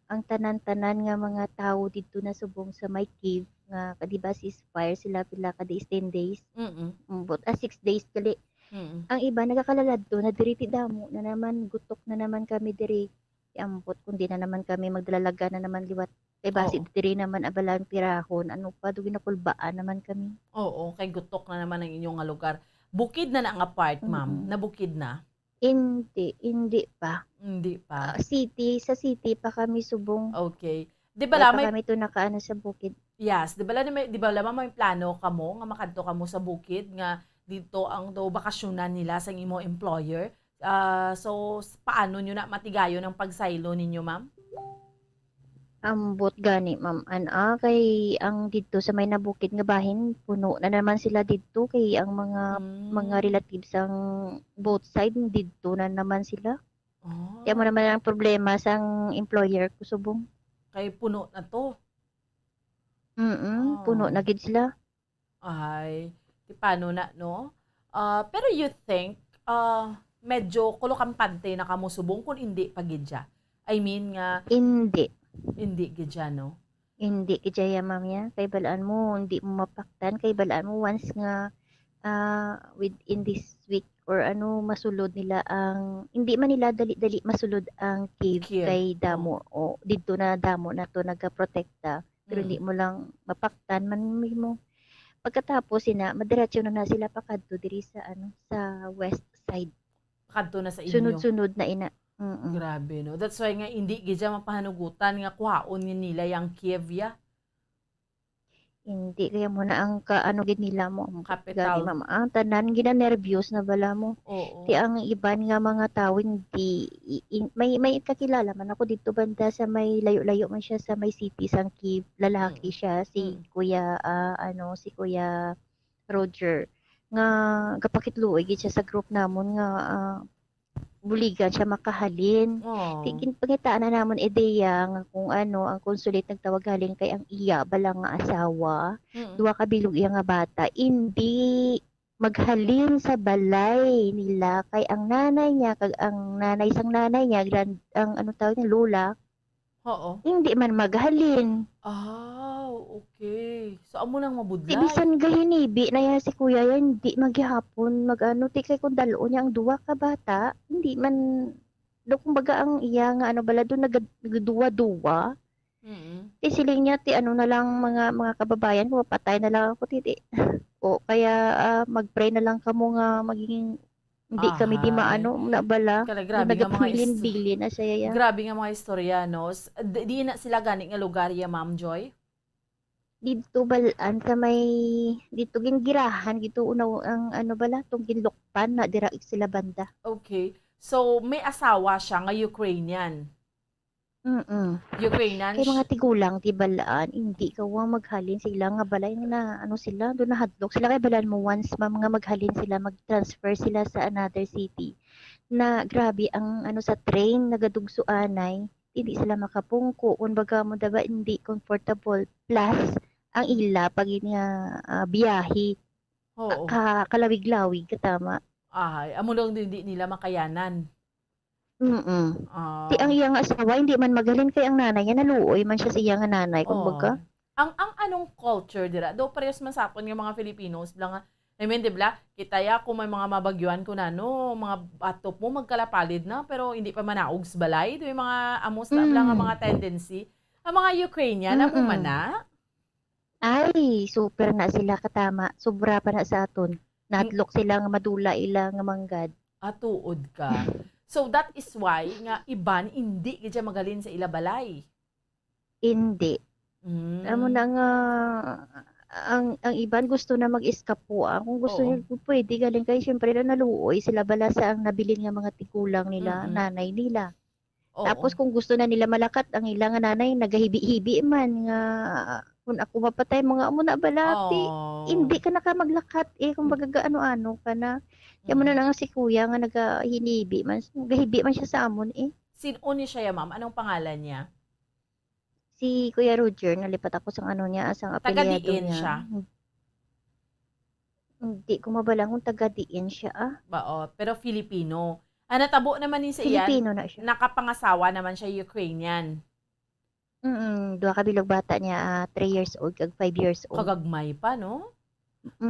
ang tanan-tanan nga mga tawo didto na subong sa may Kyiv nga, ka-, di ba, ceasefire sila pila ka days, ten days? Mm. Mm, but, ah, six days gali. Mm. Ang iba nagakalaladto na diri, ti damo na naman, gutok na naman kami diri. Ti ambot, kundi na naman kami magdalalaga na naman liwat. Kay basi Oo. Diri naman abalan pirahon, ano pa, do ginakulbaan naman kami. Oo, kay gutok na naman ang inyo nga lugar. Bukid na na nga part, ma'am? Mm-mm. Nabukid na? Hindi, hindi pa. Hindi pa? Ah, city, sa city pa kami subong. Okay. Di ba Wala la pa may kami to nakaano sa bukid. Yes, di ba la may, di ba la may plano kamo nga makadto kamo sa bukid nga dito ang do bakasyonan nila sang imo employer? Ah, so, s-, paano nyo na matigayon ang pagsaylo ninyo, ma'am? Ambot gani, ma'am. An-, ah, kay ang didto sa may nabukid nga bahin, puno na naman sila didto, kay ang mga, Mm. mga relatives sang both side didto na naman sila. Ah. Kaya mo naman ang problema sang employer ko subong. Kay puno na to. Mm-mm, puno Ah. na gid sila. Ay, ti paano na, no? Ah, pero you think, ah, medyo kolokampante na kamo subong kung indi pa gid siya? I mean nga, Indi. Indi gid siya, no? Indi gid siya, ma'am, ya. Kay balaan mo, hindi mo mapaktan. Kay balaan mo, once nga, ah, within this week or ano, masulod nila ang, hindi man nila dali-dali masulod ang Kyiv Kyiv, kay oh. Damo, o, didto na damo na to nagaprotekta. Pero Mm. Hindi mo lang mapaktan man mo. Pagkatapos ina, madiretso na na sila pakadto diri sa, ano, sa west side. Pakadto na sa inyo. Sunod-sunod na ina. Mm-mm. Grabe, no? That's why nga hindi gid siya mapahanugutan nga kuhaon nga nila yang Kyiv, ya. Hindi, kaya mo na ang ka-, ano gid nila mo, ang Kapital. gani, ma'am, ang tanan ginanerbyos na bala mo. Oo. Ti ang iban nga mga tawo hindi, i-, i-, may, may kakilala man ako dito banda sa may layo-layo man siya sa may city, sang Kyiv, lalaki Mm. siya, si Mm. Kuya, ah, ano, si Kuya Roger, nga gapakitluoy gid siya sa group namon nga, ah, buligan siya makahalin. Oh. Ti-, gin-, pangitaan na namon ideya nga kung ano, ang consulate nagtawag halin kay ang iya bala nga asawa, Mm. duha ka bilog iya nga bata, indi maghalin sa balay nila kay ang nanay niya kag ang nanay sang nanay niya, grand-, ang ano tawag niya, lola, Oo. Hindi man maghalin. Ah, okay. So, amo nang Ti mabudlay. bisan gahinibi na yan si kuya yan, hindi man gihapon mag-ano, ti kay kung dal-o niya ang duwa ka bata, hindi man, do, kumbaga ang iya nga ano bala, do nagad-, nagduwa-duwa. Mm. Ti siling niya, ti ano na lang, mga, mga kababayan ko, patay na lang ako, ti, ti. O kaya, ah, mag-pray na lang kamo nga maging Hindi kami di Ahay. maano, na bala. Kala, Yung grabe nga mga is-, nagapabilin-bilin na siya, ya. grabe nga mga istorya, no? S-, di, di na sila gani nga lugar, ya, Ma'am Joy? Dito, balaan sa may, dito, gingirahan, dito, unaw, ang ano bala, tong ginlukpan na dira sila banda. Okay. So, may asawa siya nga Ukrainian. Mm. Ukrainian Kay mga sh- tigulang, ti balaan, hindi ka wa maghalin sila nga balay na, ano sila, do nahadlok sila kay balaan mo once, ma'am, nga maghalin sila, mag-transfer sila sa another city. Na grabe ang, ano, sa train, nagadugso anay, hindi sila makapungko, kun baga mo daba, hindi comfortable. Plus, ang ila pag yun nga, ah, biyahe, Oo. ka-, kalawig-lawig, katama. Ahay, amo lang din di nila makayanan. Mm. Ah. Ti ang iya nga asawa, hindi man maghalin kay ang nanay niya, naluoy man siya sa iya nga nanay, kumbaga. Oh. Ang, ang anong culture dira? Do, parehas man sa aton nga mga Filipinos, bla nga, I mean, di bla, kita ya kung may mga mabagyuan ko na, no, mga bato po, magkalapalid na, pero hindi pa manaog sa balay. Do, yung mga amos na, bla nga Mm. mga tendency. Ang mga Ukrainian, amo man Mm-mm. na. Ay, super na sila katama. Sobra pa na sa aton. Nadlok sila nga madula ila nga manggad. Ah, tuod ka. So, that is why nga iban indi gid siya magalin sa ila balay. Indi. Mm. Amo na nga, ang, ang iban gusto na mag-eskapo, ah. Kung gusto Oo. niya, pwede galing kay, siyempre, na naluoy sila bala sa ang nabilin nga mga tigulang nila, Mm-mm. nanay nila. Oo. Tapos kung gusto na nila malakat, ang ila nga nanay nagahibi-hibi man nga, "Kung ako mapatay, mga amo na balati." Oo. Hindi ka na ka maglakat, eh, kung Mm. baga gaano-ano ka na. Kaya mo na Mm. lang si kuya nga nagahinibi man, gahibi man siya sa amon, eh. Sin-o ni siya, ya, ma'am? Anong pangalan niya? Si Kuya Roger, nalipat ako sang ano niya, sang Taga apelyido diin niya. siya? Hindi ko mabalang kung taga diin siya, ah. Ba, oh, pero Filipino. Ah, natabo naman ni sa iyan, Filipino na siya. nakapangasawa naman siya, Ukrainian. Mm, duha ka bilog bata niya, ah, three years old kag five years old. Kagagmay pa, no?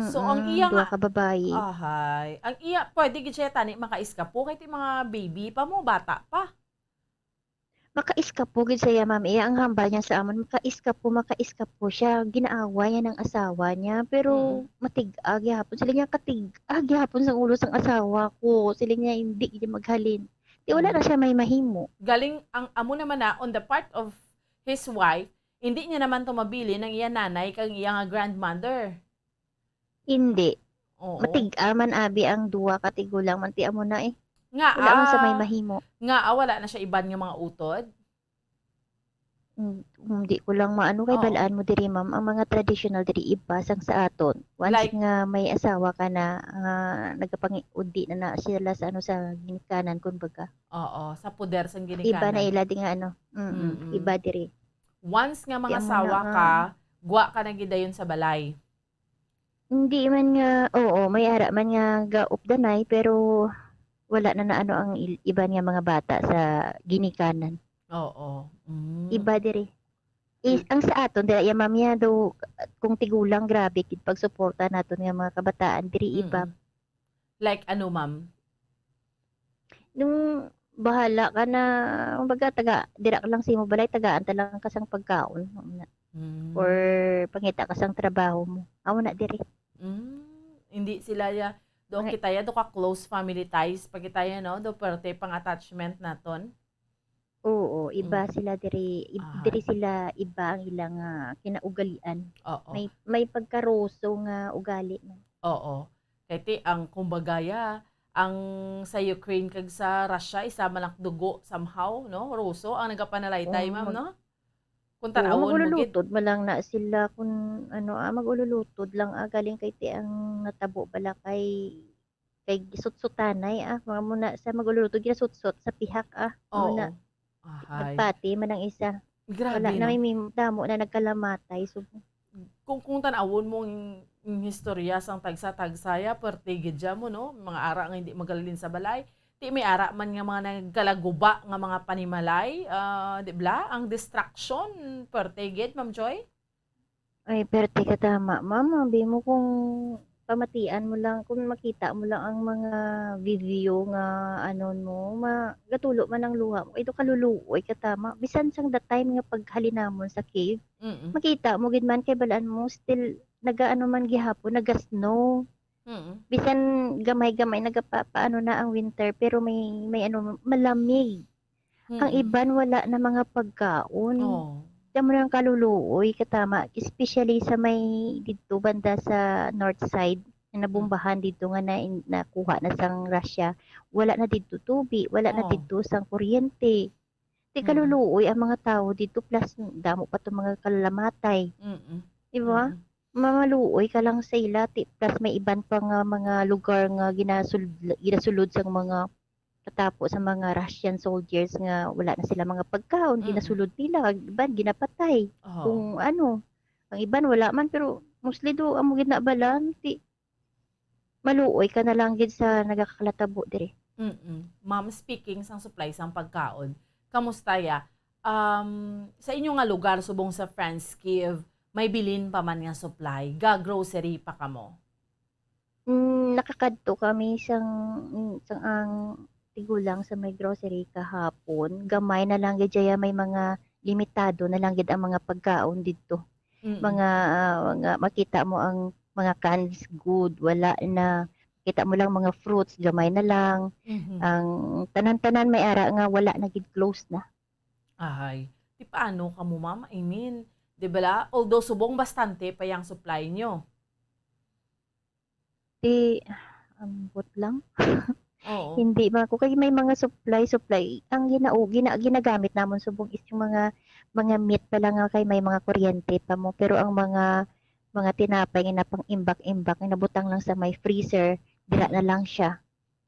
So, ang Mm, iya duha nga, ka babayi. Ahay. Ang iya, pwede gid siya tani makaiskapo kay ti mga baby pa mo, bata pa. Makaiskapo gid siya, ma'am. Iya ang hambal niya sa amon, makaiskapo, makaiskapo siya. Ginaaway niya ng asawa niya, pero Mm. matig-a gihapon. Sila niya katig-a gihapon sa ulo sang asawa ko. Sila niya hindi gid maghalin. Di wala Mm. na siya may mahimo. Galing ang amo naman na, on the part of his wife, hindi niya naman to mabilin ang iya nanay kag iya nga grandmother. Hindi. Oo. Matig-a man abi ang duwa ka tigulang man ti amo na eh. Nga, Wala man sa may ah, mahimo. Nga, ah, wala na siya iban nga mga utod? Hmm, hindi ko lang maano kay Oo. balaan mo diri, ma'am. Ang mga traditional diri iba sang sa aton. Once Like nga may asawa ka na, nga nagapangiudi na na sila sa ano, sa ginikanan, kumbaga. Oo, sa poder sang Iba na ginikanan. ila di nga ano. Mm-mm, Mm-mm. iba diri. Once nga Di amo na mangasawa nga ka, gwa ka na gid dayon sa balay. Hindi man nga, oo, may ara man nga gaupdanay, pero wala na naano ang il-, iban nga mga bata sa ginikanan. Oo. Mm. Iba diri. Is, I- ang sa aton, dira, ya, ma'am, ya, do, kung tigulang, grabe, gid pagsuporta naton nga mga kabataan, diri, iba. Mm. Like ano, ma'am? Nung bahala ka na, kumbaga, taga, dira ka lang sa imo balay, tagaan ta lang ka sang pagkaon, amo na. Mm. Or pangita ka sang trabaho mo. Amo na diri. Mm. Hindi sila ya, do Mga kita ya, do ka close family ties, pa kita ya, no? Do perte pang attachment naton. Oo, iba Mm. sila diri, ib-, Aha. diri sila iba ang ilang, ah, kinaugalian. Oo. May, may pagkaruso nga ugali man. Oo. Kay ti, ang kumbaga ya, ang sa Ukraine kag sa Russia, isa man ang dugo somehow, no? Ruso ang nagapanalaytay, Oo, ma'am, mag-, no? Kung oo, tan-awon mo gid. Maglulutod man lang na sila kung ano, ah, maglulutod lang, ah, galing kay ti ang natabo bala kay, kay gisutsutanay, ah, mga muna sa maglulutod, ginasutsot sa pihak, ah, muna. Oo. Ahay. Nagpati man ang isa. Grabe, wala na, no? May mim-, damo na nagkalamatay. So, kung, kung tan-awon mo ang, ang historya sang tagsa-tagsa ya, pwerte gid ya mo, no? Mga ara nga hindi magahalin sa balay. Ti may ara man nga mga nagkalaguba nga mga panimalay, ah, di bala? Ang destruction, pwerte gid, Ma'am Joy? Ay, perte ka tama, ma'am. Abi mo kung pamatian mo lang, kung makita mo lang ang mga video nga anon mo, ma-, gatulo man ang luha mo. Ito kaluluoy ka tama. Bisan sang the time nga paghalin namon sa cave, Mm. makita mo gid man kay balaan mo, still nagaano man gihapon, naga-snow. Mm. Bisan gamay-gamay, nagapa-, paano na ang winter, pero may, may ano, malamig. Ang Mm. iban wala na mga pagkaon. Oh. Kamo nang kaluluoy, katama, especially sa may didto banda sa north side, nga Mm. nabombahan didto nga na-, nakuha na sang Russia, wala na didto tubi, wala na Oh. didto sang kuryente. Ti Mm. kaluluoy ang mga tawo didto, plus damo pa to mga kalamatay. Mm. Di ba? Mm. Mamaluoy ka lang sa ila, ti, plus may iban pa nga mga lugar nga ginasul-, ginasulod sang mga katapo sa mga Russian soldiers nga wala na sila mga pagkaon, Mm. ginasulod nila, ang iban ginapatay. Oh. Kung ano, ang iban wala man, pero mostly do, amo gid na bala, ti, maluoy ka na lang gid sa nagakalatabo diri. Mm. Ma'am, speaking sang supply sang pagkaon, kamusta ya? Um, sa inyo nga lugar, subong sa France, Kyiv, may bilin pa man nga supply? Ga-grocery pa kamo? Mm, nakakadto kami sang, mm, sang ang tigulang sa may grocery kahapon. Gamay na lang gid siya, may mga limitado na lang gid ang mga pagkaon didto. Mm. Mga, ah, mga makita mo ang mga cans good, wala na. Kita mo lang mga fruits, gamay na lang. Mhm. Ang tanan-tanan may ara nga wala na gid, close na. Ahay. Ti paano kamo, ma'am? I mean, di bala? Although subong bastante pa yang supply nyo. Ti, ambot lang. Oo. Hindi man ako, kay may mga supply, supply. Ang ginau-, gina-, ginagamit namon subong is yung mga, mga meat pa lang nga kay may mga kuryente pa mo. Pero ang mga, mga tinapay nga napang-imbak-imbak, nga nabutang lang sa may freezer, dira na Mm. lang siya.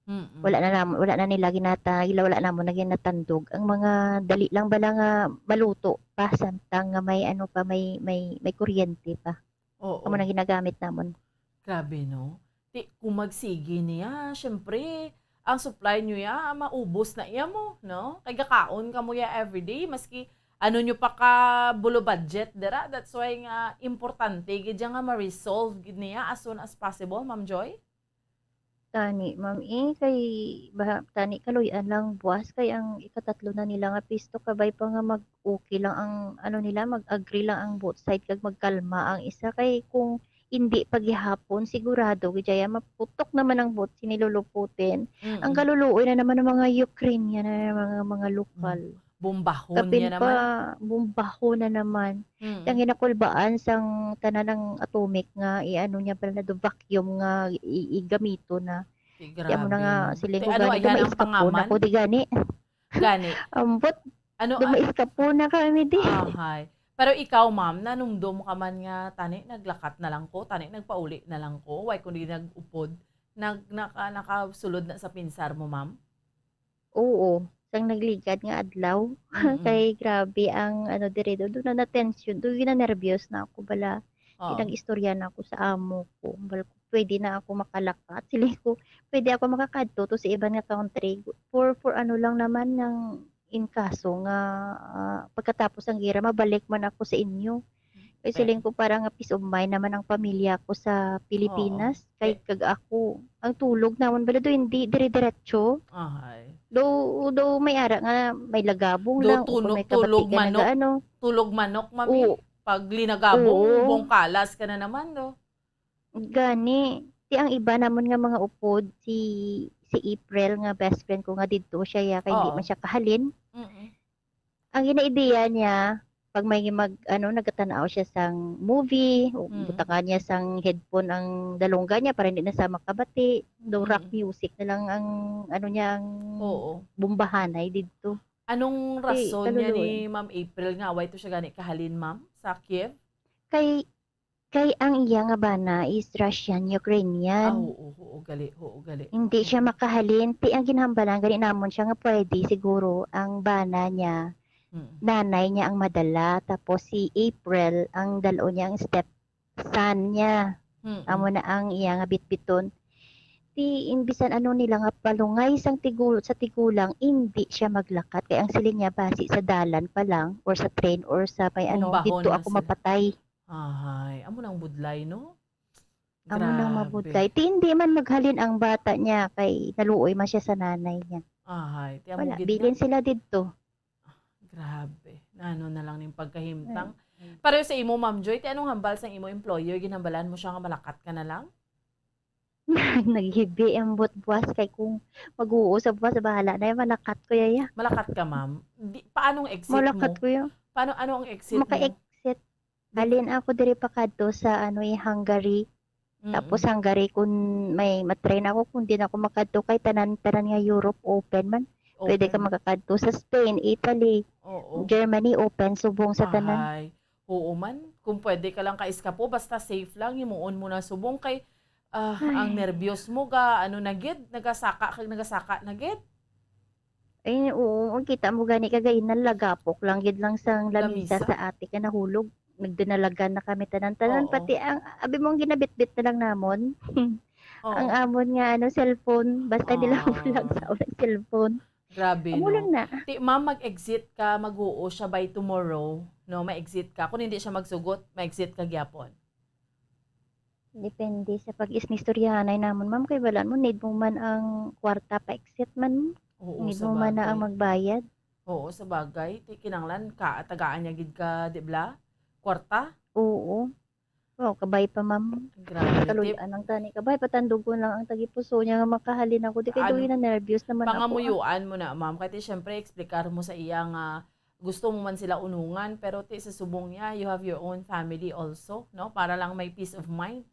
Mm-mm. Wala na nam-, wala na nila ginata-, ila-, wala namon na ginatandog. Ang mga dali lang bala nga maluto pa, samtang nga may ano pa, may, may, may kuryente pa. Oo. Amo nang ginagamit namon. Grabe, no? Ti, kung magsigi niya, syempre, ang supply nyo ya, maubos na iya mo, no? Kay gakaon ka mo ya everyday, maski ano nyo pa ka bulo budget dira. That's why nga importante gid ya nga ma-resolve gid niya as soon as possible, Ma'am Joy. Tani, ma'am, eh, kay baha-, tani kaluy-an lang buwas, kay ang ikatatlo na nila nga pisto, kabay pa nga mag-okay lang ang, ano nila, mag-agree lang ang both side kag magkalma ang isa. Kay kung hindi pa gihapon, sigurado gid ya maputok naman ang both sini Lolo Putin. Ang Mm. kaluluoy na naman ng mga Ukrainian na mga, mga lokal. Mm. Bombahon Kapin niya pa, naman. Bombahon na naman. Mm. Ang ginakulbaan sang tanan ng atomic nga i-ano niya pala na do, vacuum nga i-, igamito na. Ti, amo na grabe, nga, no? Siling ko, ano, gani, ayan ang pangaman? Dumaiskapon ako, di gani. Gani. Ambot, ano, ah, dumaiskapon na kami di. Ahay. Pero ikaw, ma'am, nanumdom ka man nga, "Tani, naglakat na lang ko, tani, nagpauli na lang ko, why kundi nag-upod?" Nag-, naka-, nakasulod na sa pinsar mo, ma'am? Oo, sang nagligad nga adlaw. Mm. Kay grabe ang ano diri, do, do na, na-tension, do ginanerbiyos na ako bala. Oo. Nag-istorya na ako sa amo ko. Bala ko, "Pwede na ako makalakat." Siling ko, "Pwede ako makakadto to sa iban nga country. For, for ano lang naman, nang in kaso nga, ah, pagkatapos ang gera, mabalik man ako sa inyo." Kay siling ko, para nga peace of mind naman ang pamilya ko sa Pilipinas. Oo. Kay kag ako, ang tulog namon bala do hindi dire-diretso. Ahay. Do, do may ara nga may lagabong lang, o kung may kabatigan nag-aano. Do tulog manok, tulog manok, mami. Oo. Pag linagabong, bongkalas ka na naman, do. Gani, ti ang iba namon nga mga upod, si, si April nga best friend ko nga didto siya, ya, kay hindi man siya kahalin. Mm-mm. Ang gina-idea niya, pag may mag-, ano, nagkatanaw siya sang movie, o Mm. butangan niya sang headphone ang dalungga niya para hindi na sa makabati, daw rock Mm. music na lang ang, ano niya, ang Oo. bombahanay didto. Anong Eh, rason niya kaluluoy. ni Ma'am April nga why to siya gani kahalin, ma'am, sa Kiev? Kay, kay ang iya nga bana is Russian, Ah, Ukrainian. oo, oo, gali, oo, gali. Hindi siya Mm. makahalin. Ti ang ginhambalan gani namon siya nga pwede siguro ang bana niya, Mm. nanay niya ang madala, tapos si April ang dal-o niya, ang stepson niya. Mm. Amo na ang iya nga bitbiton. Ti, in bisan ano nila nga palungay sang tigu-, sa tigulang, indi siya maglakat. Kay ang siling niya, basi sa dalan pa lang, or sa train, or sa may ano, Bumbahon didto na ako sila. mapatay. Ahay, amo nang budlay, no? Amo nang Grabe. mabudlay. Ti, hindi man maghalin ang bata niya, kay naluoy man siya sa nanay niya. Ahay, ti amo Wala, gid bilin nga. sila didto. Grabe. Nano na lang ning pagkahimtang. Mm. Pareho sa imo, Ma'am Joy, ti anong hambal sang imo employer? Ginhambalan mo siya nga malakat ka na lang? Naghibi ang buot buwas kay kung mag-uo sa buwas, bahala na yan, malakat ko yaya. Malakat ka, ma'am? Di, paano ang exit Malakat mo? ko yun. Paano, ano ang exit mo? Maka-exit. Di- Halin ako diri pakadto sa ano, eh, Hungary. Tapos Mm. Hungary, kung may matrain ako, kung di na ako makadto kay tanan, tanan nga Europe, open man. Pwede ka Open. makakadto sa Spain, Italy, Oo. Germany, open, subong sa tanan. Ahay. Oo man, kung pwede ka lang ka-eskapo, basta safe lang, himuon mo na subong kay, ah, ang Ay. nerbiyos mo ga, ano na gid, nagasaka kag nagasaka na gid. Ay, oo, ang kita mo gani kagay, nalagapok lang gid lang sang lamisa Lamisa? sa atik nga nahulog. Nagdinalagan na kami tanan-tanan, Oo. pati ang, abi mo, ang ginabitbit na lang namon. Oo. Ang amon nga, ano, cellphone, basta nila Ah. walang sa cellphone. Grabe, Amo no? lang na. Ti, ma'am, mag-exit ka, mag-uo siya by tomorrow, no? Ma-exit ka. Kung hindi siya magsugot, ma-exit ka gyapon. Depende sa pag-isnistoryahanay namon, ma'am, kay balaan mo, need mo man ang kwarta pa-exit man. Oo, Need sa mo man na ang bagay. magbayad. Oo, sa bagay. Ti, kinanglan ka, tagaan niya gid ka, di bla? Kwarta? Oo. Wow, kabay pa, ma'am. Grabe, ti. Kaluy-an ang tani. Kabay, patandugon lang ang tagipuso niya nga makahalin ako. Di kay Ano? Doy na nervyos naman ako, ah. Pangamuyuan mo na, ma'am. Kay ti, syempre, explicar mo sa iya nga gusto mo man sila unungan, pero ti, sa subong niya, you have your own family also, no? Para lang may peace of mind.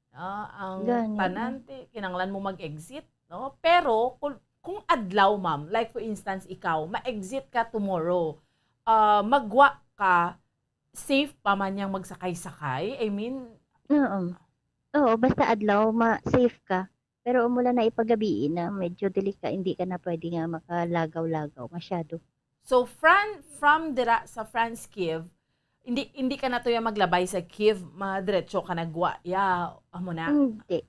Ah, ang Gani, tanan, mm. ti, kinanglan mo mag-exit, no? Pero kung, kung adlaw, ma'am, like for instance, ikaw, ma-exit ka tomorrow, ah, magwa ka, safe pa man yang magsakay-sakay? I mean, Oo. Oo, basta adlaw, ma-, safe ka. Pero amo lang na ipagabii na, medyo dili ka, hindi ka na pwede nga makalagaw-lagaw masyado. So, Fran-, from dira sa France, Kiev, hindi, hindi ka na to ya maglabay sa Kiev, madiretso ka nagwa, ya, amo na. Hindi.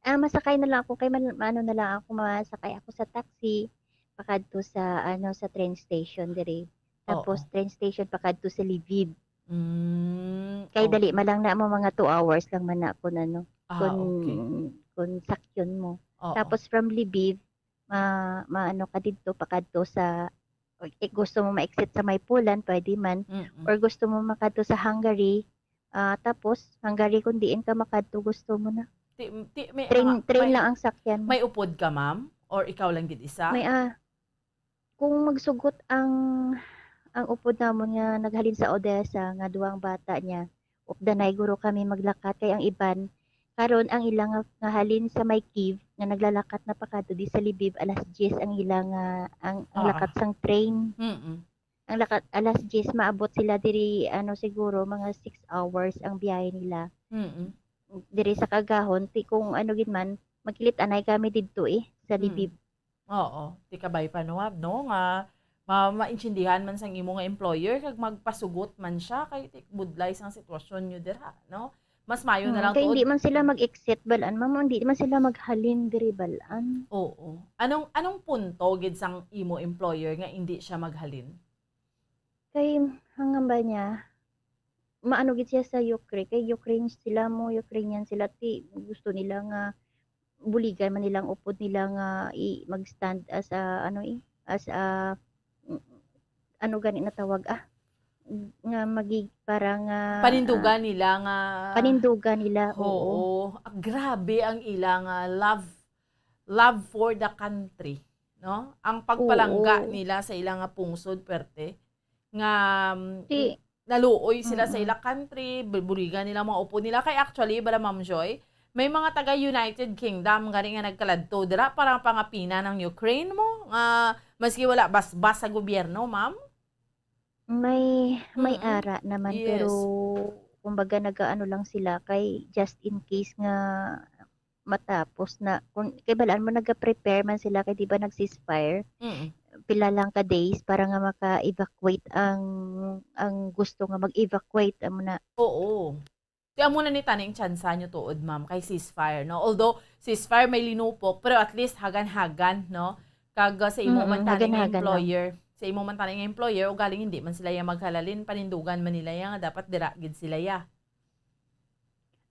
Ah, masakay na lang ako kay man-, ano na lang ako, masakay ako sa taxi pakadto sa, ano, sa train station diri. Tapos Oo. train station pakadto sa Lviv. Mm, Kay dali okay. man lang na mo, mga two hours lang man na kun ano, Ah, kun, okay. kun sakyon mo. Oo. Tapos from Lviv, ma-, maano ka didto, pakadto sa, eh, gusto mo ma-exit sa may Poland, pwede man. Mm-mm. Or gusto mo makadto sa Hungary, ah, tapos Hungary kung diin ka makadto gusto mo na. Ti-, ti-, may Train, mga, train may, lang ang sakyan mo. may upod ka, ma'am? Or ikaw lang gid isa? May, ah, kung magsugot ang, ang upod namon nga naghalin sa Odessa nga duwang bata niya, updanay guro kami maglakat kay ang iban, karon ang ila nga, nga halin sa may Kyiv nga naglalakat na pakadto di sa Lviv, alas diyes ang ila nga, ang, ang Ah, lakat ah. sang train. Mm-mm. Ang lakat, alas diyes, maabot sila diri, ano, siguro mga six hours ang biyahe nila. Mm-mm. Diri sa Kagahon, ti kung ano gid man, magkilit-anay kami didto eh, sa Mm. Lviv. Oo, ti kabay pa, no, no, nga ma-, maintindihan man sang imo nga employer kag magpasugot man siya kay ti budlay sang sitwasyon nyo dira, no? Mas mayo na Hmm, lang kay tuod. Hindi man sila mag-exit, balaan, ma'am, hindi man sila maghalin diri, balaan. Oo. Anong, anong punto gid sang imo employer nga hindi siya maghalin? Kay hangamba niya, maano gid siya sa Ukraine, kay Ukraine sila mo, Ukrainian sila, ti gusto nila nga buligan man nila ang upod nila nga i-, mag-stand as a, ano, eh, as a, mm, ano gani na tawag, ah, nga magi-, parang, ah, Panindugan ah, nila nga panindugan nila, oo. Oo. Ah, grabe ang ila nga love, love for the country, no? Ang pagpalangga Oo. nila sa ila nga pungsod, perte. nga, mm, naluoy sila sa ila country, bu-, buligan nila mga upo nila. Kay actually, bala, Ma'am Joy, may mga taga United Kingdom gani nga nagkaladto dira para pangapinan ang Ukraine mo, nga maski wala basbas sa gobyerno, ma'am? May, may Mm. ara naman, Yes. pero kumbaga nagaano lang sila kay just in case nga matapos na, kung, kay balaan mo, naga-prepare man sila kay di ba nag-ceasefire? Mm. Pila lang ka days para nga maka-evacuate ang, ang gusto nga mag-evacuate, amo na. Oo. Di amo na ni tani ang tsansa nyo tuod, ma'am, kay ceasefire, no? Although, ceasefire may linupok, pero at least hagan-hagan, no? Kag, uh, sa imo Mm, man tani nga hagan-hagan lang. employer, sa imo man tani nga employer, ugaling hindi man sila ya maghalalin, panindugan man nila ya nga dapat dira gid sila ya.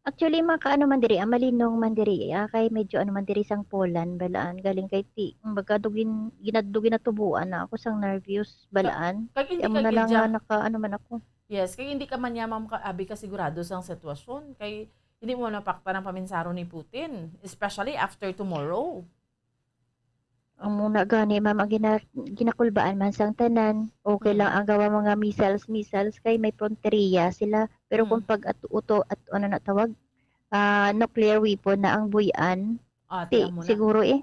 Actually, makaano man diri, ah, malinong man diri, ah, kay medyo ano man diri sang Poland, balaan. Galing kay ti-, kumbaga, dugin-, ginad-, ginatubuan na ako sang nervyos, Ka-, balaan. kag hindi Kaya mo ka na lang gidya. nga naka-, ano man ako. Yes, kay hindi ka man niya, ma'am, ka-, abi ka sigurado sang sitwasyon. Kay hindi mo mapaktan ang paminsaro ni Putin, especially after tomorrow. Ang muna gani, ma'am, ang gina-, ginakulbaan man sang tanan, okay lang Mm. ang gawa mga missiles, missiles, kay may fronteria sila. Pero kung Mm. pag at-, uto, at, ano na tawag, ah, nuclear weapon na ang buy-an, Ah, ti, ti, amo na. siguro eh.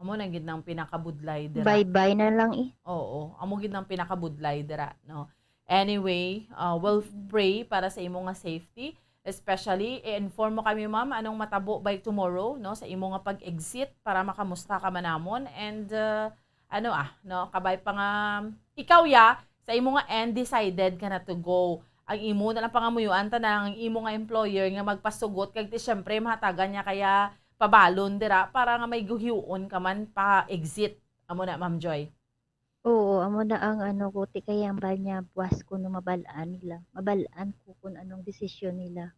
Amo na gid nang pinakabudlay dira. Bye-bye na lang eh. Oo, amo gid nang pinakabudlay dira, no? Anyway, uh, we'll Mm. pray para sa imo nga safety. Especially, i-inform mo kami, ma'am, anong matabo by tomorrow, no, sa imo nga pag-exit para makamusta ka man namon. And, uh, ano, ah, no, kabay pa nga, ikaw, ya, sa imo nga end, decided ka na to go. Ang imo na lang pangamuyoan, tanan, ang imo nga employer nga magpasugot, kag ti, syempre, mahatagan niya kaya pabalon dira para nga may guhiuon ka man pa exit. Amo na, Ma'am Joy. Oo, amo na ang ano ko, ti kay ang bal niya, buwas ko no mabal-an nila. Mabal-an ko kung anong desisyon nila.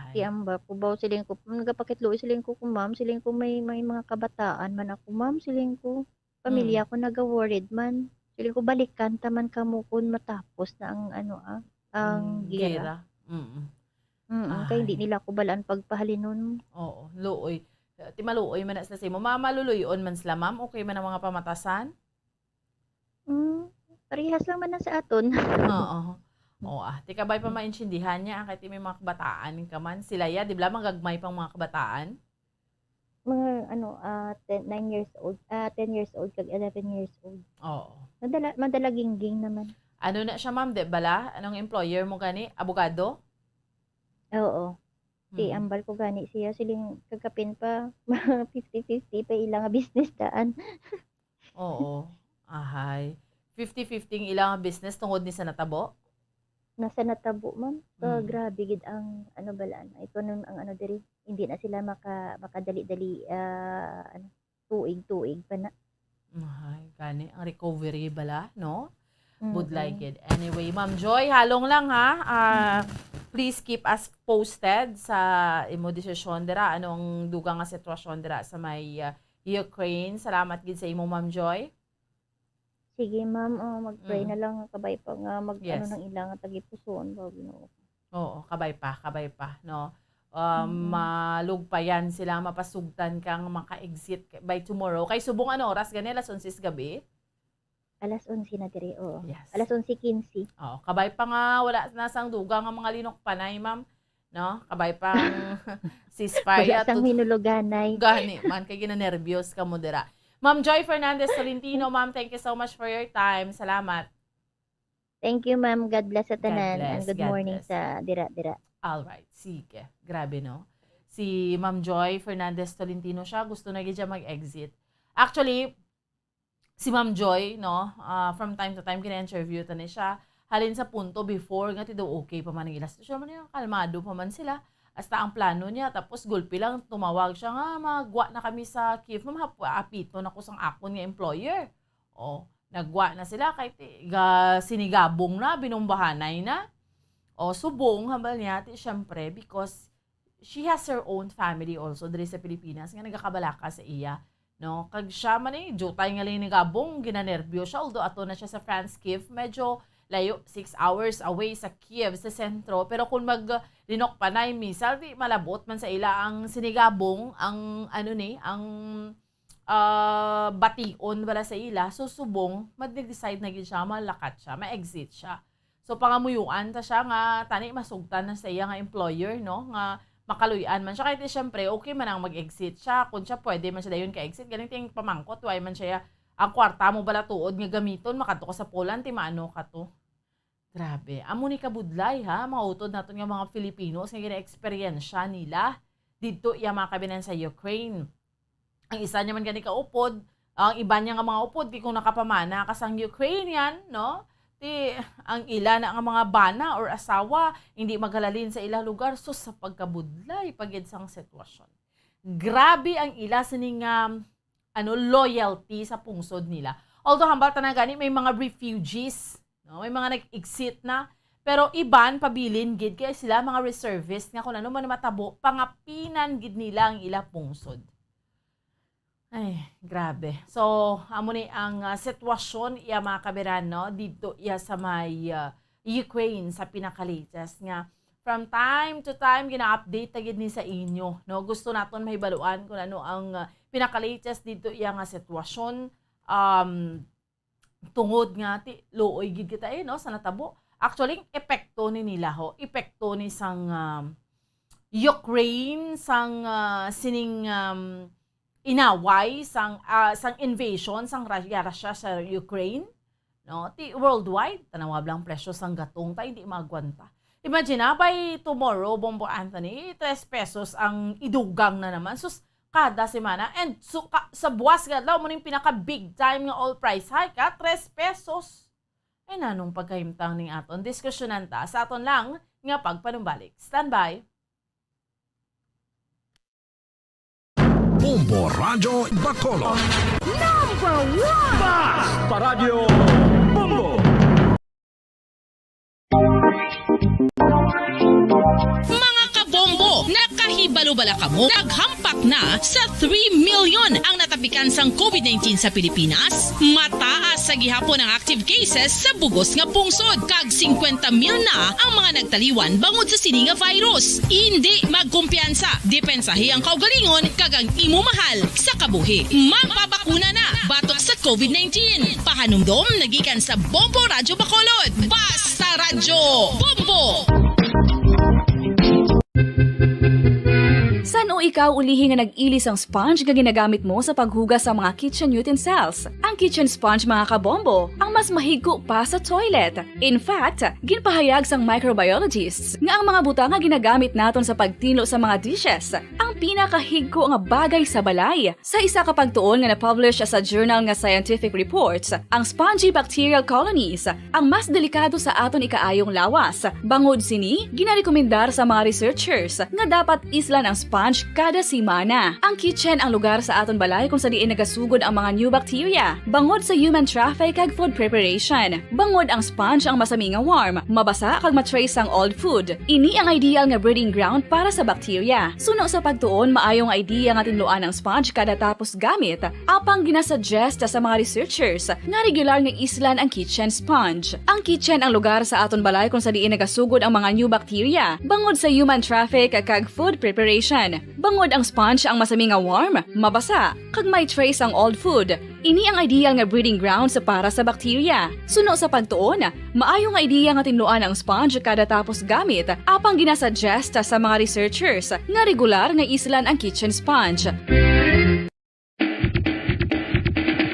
Ti Ay. ang ba ko, baw siling ko, nagapakitluoy siling ko, kung ma'am, siling ko may, may mga kabataan man ako, ma'am, siling ko. Pamilya Mm. ko naga-worried man. Siling ko, balikan ta man kamo kung matapos na ang ano, ah, ang Mm, gera. gera. Mm. Mm, kay hindi Ay. nila ako balaan pagpahalinon. Oo, luoy. Ti maluoy man na sila sa imo. Ma-, maluluy-on man sila, ma'am? Okay man ang mga pamatasan? Mm, parehas lang man na sa aton. Oo. Oo, ah. Ti kabay pa maintindihan niya, ah, kay ti may mga kabataan ka man. Sila ya, di ba, magagmay pang mga kabataan? Mga, ano, ah, ten, nine years old, ah, ten years old kag eleven years old. Oo. Madala-, madalagingging naman. Ano na siya, ma'am? Di bala? Anong employer mo gani? Abogado? Oo. Ti Mm. ambal ko gani siya, siling kagkapin pa, fifty fifty pa ila nga business daan. Oo. Ahay. Fifty fifty ang ila nga business tungod ni sa natabo? Nasa natabo, ma'am. So, Mm. grabe gid ang, ano, balaan, ikaw nun ang, ano, diri, hindi na sila maka-, makadali-dali, ah, ano, tuig-tuig pa na. Ahay, gani ang recovery bala, no? Budlay Mm-mm. gid. Anyway, Ma'am Joy, halong lang, ha. Ah, Mm. please keep us posted sa imo desisyon dira, anong dugang nga sitwasyon dira sa may, ah, Ukraine. Salamat gid sa imo, Ma'am Joy. Sige, ma'am. Oh, mag-pray Mm. na lang nga kabay pa nga mag-, ano Yes. nang ila nga tagipusoon ba, Ginoo. Oo, kabay pa, kabay pa, no? Um, Mm. malugpayan sila, mapasugtan kang maka-exit by tomorrow. Kay subong ano oras gani? Alas onse sa gabi? Alas onse na diri, oo. Yes. Alas onse quince. Oo, kabay pa nga wala na sang dugang nga mga linukpanay, ma'am. No? Kabay pa ang ceasefire. Wala sang Tud-, hinuluganay. Gani man, kay ginanerbyos ka mo dira. Ma'am Joy Fernandez Tolentino, ma'am, thank you so much for your time. Salamat. Thank you, ma'am. God bless sa God tanan. And bless, good God morning bless. sa dira-dira. All right, sige. Grabe, no? Si Ma'am Joy Fernandez Tolentino siya, gusto na gid siya mag-exit. Actually, si Ma'am Joy, no, ah, from time to time, gina-interview ta ni siya. Halin sa punto before, nga ti daw okay pa man ang ila sitwasyon, man yung kalmado pa man sila. Hasta ang plano niya, tapos gulpi lang, tumawag siya nga, "Magwa na kami sa Kyiv, ma'am, hap-, apito na ko sang akon nga employer." O, nagwa na sila, kay ti-, ga-, sinigabong na, binumbahanay na. O, subong, hambal niya, ti, syempre, because she has her own family also diri sa Pilipinas nga nagakabalaka sa iya, no? Kag siya man eh, jutay nga linigabong, ginanerbyo siya, although ato na siya sa France, Kyiv, medyo layo, six hours away sa Kyiv, sa sentro. Pero kung mag, linok pa na yung missile, di malabot man sa ila ang sinigabong, ang, ano ni, ang, ah, ah, bation bala sa ila, so subong, mag-decide na gid siya, malakat siya, ma-exit siya. So, pangamuyuan ta siya nga tani masugtan na sa iya nga employer, no? Nga makaluy-an man siya. Kay di, syempre, okay man ang mag-exit siya. Kung siya, pwede man siya dayon ka-exit. Galing ting pamangkot, why man siya, ang kwarta mo bala tuod nga gamiton, makadto ka sa Poland, ti maano ka to? Grabe. Amo ni kabudlay, ha, mga utod naton nga mga Filipinos nga gina-eksperyensya nila didto iya mga kabinan sa Ukraine. Ang isa niya man gani ka upod, ang iba niya nga mga upod, kay kung nakapamana ka sang Ukrainian, no? Ti, ang ila na nga mga bana or asawa, hindi maghalalin sa ilang lugar. Sus, sa pagkabudlay pa gid sang sitwasyon. Grabe ang ila sining, um, ano, loyalty sa pungsod nila. Although, hambal ta na gani, may mga refugees, no? May mga nag-exit na. Pero iban, pabilin gid, kay sila mga reservist nga kung ano man matabo, pangapinan gid nila ang ila pungsod. Ay, grabe. So, amo ni ang, ah, sitwasyon, iya, mga kaberan, no? Didto iya sa may, ah, Ukraine, sa pinaka-latest nga. From time to time, gina-update ta gid ni sa inyo, no? Gusto naton mahibaluan kung ano ang, ah, pinaka-latest didto iya nga sitwasyon. Um, tungod nga ti-, luoy gid kita, eh, no, sa natabo. Actually, epekto ni nila, ho. Epekto ni sang, um, Ukraine, sang, ah, sining, um, inaway, sang, ah, sang invasion sang Russia, Russia sa Ukraine, no? Ti worldwide, tanawa lang presyo sang gatong ta, hindi maagwanta. Imagine, ah, by tomorrow, Bombo Anthony, tres pesos ang idugang na naman. Sus, kada semana. And su-, ka-, sa buwas nga adlaw, mo ning pinaka big time nga oil price hike, ha? Tres pesos. Ay, nanong pagkahimtang ning aton? Diskusyonan ta sa aton lang nga pagpanumbalik. Standby. Bombo Radyo Bacolod. Number one! Basta Radyo Bombo! Mga kabombo, nakahibalo bala kamo? Naghampak na sa three million ang natapikan sang COVID nineteen sa Pilipinas. Mataas sa gihapon ang active cases sa bugos nga pungsod, kag singkwenta mil na ang mga nagtaliwan bangod sa sini nga virus. Indi magkumpiyansa, depensahi ang kaugalingon kag ang imo mahal sa kabuhi. Magpabakuna na batok sa COVID nineteen. Pahanumdom na gikan sa Bombo Radyo Bacolod. Basta Radyo Bombo! San-o ikaw ulihi nga nag-ili sang sponge nga ginagamit mo sa paghugas sa mga kitchen utensils? Ang kitchen sponge, mga kabombo, ang mas mahigko pa sa toilet. In fact, ginpahayag sang microbiologists nga ang mga butang nga ginagamit naton sa pagtinlo sa mga dishes ang pinakahigko nga bagay sa balay. Sa isa ka pagtuon nga na-publish sa journal nga Scientific Reports, ang spongy bacterial colonies ang mas delikado sa aton ikaayong lawas. Bangod sini, ginarekomendar sa mga researchers nga dapat islan ang sponge kada semana. Ang kitchen ang lugar sa aton balay kung sa diin nagasugod ang mga new bacteria bangod sa human traffic kag food preparation. Bangod ang sponge ang masami nga warm, mabasa kag ma-trace ang old food. Ini ang ideal nga breeding ground para sa bacteria. Suno sa pagtuon, maayo nga idea nga tinluan ang sponge kada tapos gamit, apang ginasuggest sa mga researchers nga regular nga islan ang kitchen sponge. Ang kitchen ang lugar sa aton balay kung sa diin nagasugod ang mga new bacteria bangod sa human traffic kag food preparation. Bangod ang sponge ang masami nga warm, mabasa, kag may trace ang old food. Ini ang ideal nga breeding grounds para sa bacteria. Suno sa pagtuon, maayo nga idea nga tinluan ang sponge kada tapos gamit, apang ginasuggest sa mga researchers nga regular nga islan ang kitchen sponge.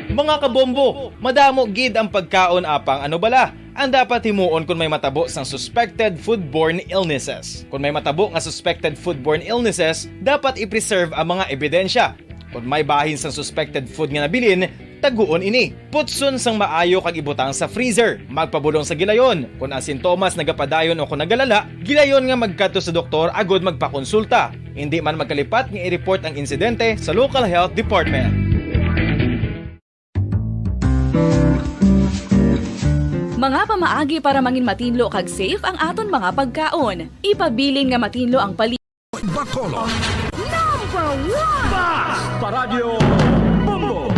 Mga kabombo, madamo gid ang pagkaon apang ano bala ang dapat himuon kon may matabo sang suspected foodborne illnesses. Kon may matabo nga suspected foodborne illnesses, dapat i-preserve ang mga ebidensya. Kon may bahin sang suspected food nga nabilin, taguon ini. Putson sang maayo kag ibutang sa freezer. Magpabulong sa gilayon. Kon ang sintomas nagapadayon o kon nagalala, gilayon nga magkadto sa doktor agud magpakonsulta. Indi man magkalipat nga i-report ang insidente sa local health department. Mga pamaagi para mangin matinlo kag safe ang aton mga pagkaon. Ipabilin nga matinlo ang pali- Bacolod. Number one! Basta Radyo Bombo!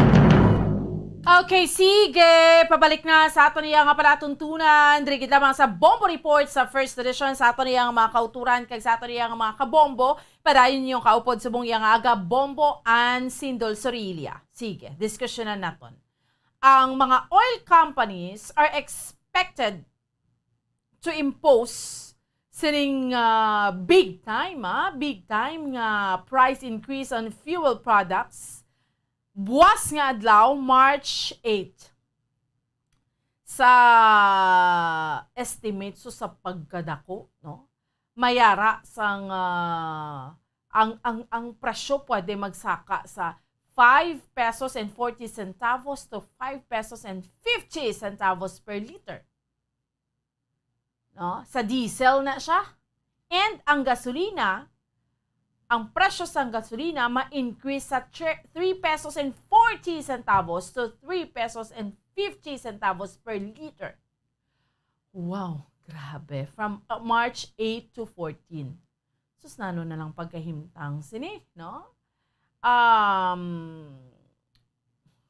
Okay, sige. Pabalik na sa aton iya nga palatuntunan. Diri gid lamang sa Bombo Report sa First Edition sa aton iya nga mga kauturan kag sa aton iya nga mga kabombo. Padayon ninyong kaupod subong iya nga aga, Bombo Ann Sindol Sorilla. Sige, diskusyonan naton. Ang mga oil companies are expected to impose sining, ah, big time, ah, big time nga price increase on fuel products buwas nga adlaw, March eight. Sa estimate, so, sa pagkadako, no? Mayara sang, ah, ang, ang, ang presyo pwede magsaka sa five pesos and forty centavos to five pesos and fifty centavos per liter. No? Sa diesel na siya. And ang gasolina, ang presyo sang gasolina ma-increase sa tre-, three pesos and forty centavos to three pesos and fifty centavos per liter. Wow, grabe. From, uh, March eight to fourteen. Sus, nano na lang pagkahimtang sini, no? Um,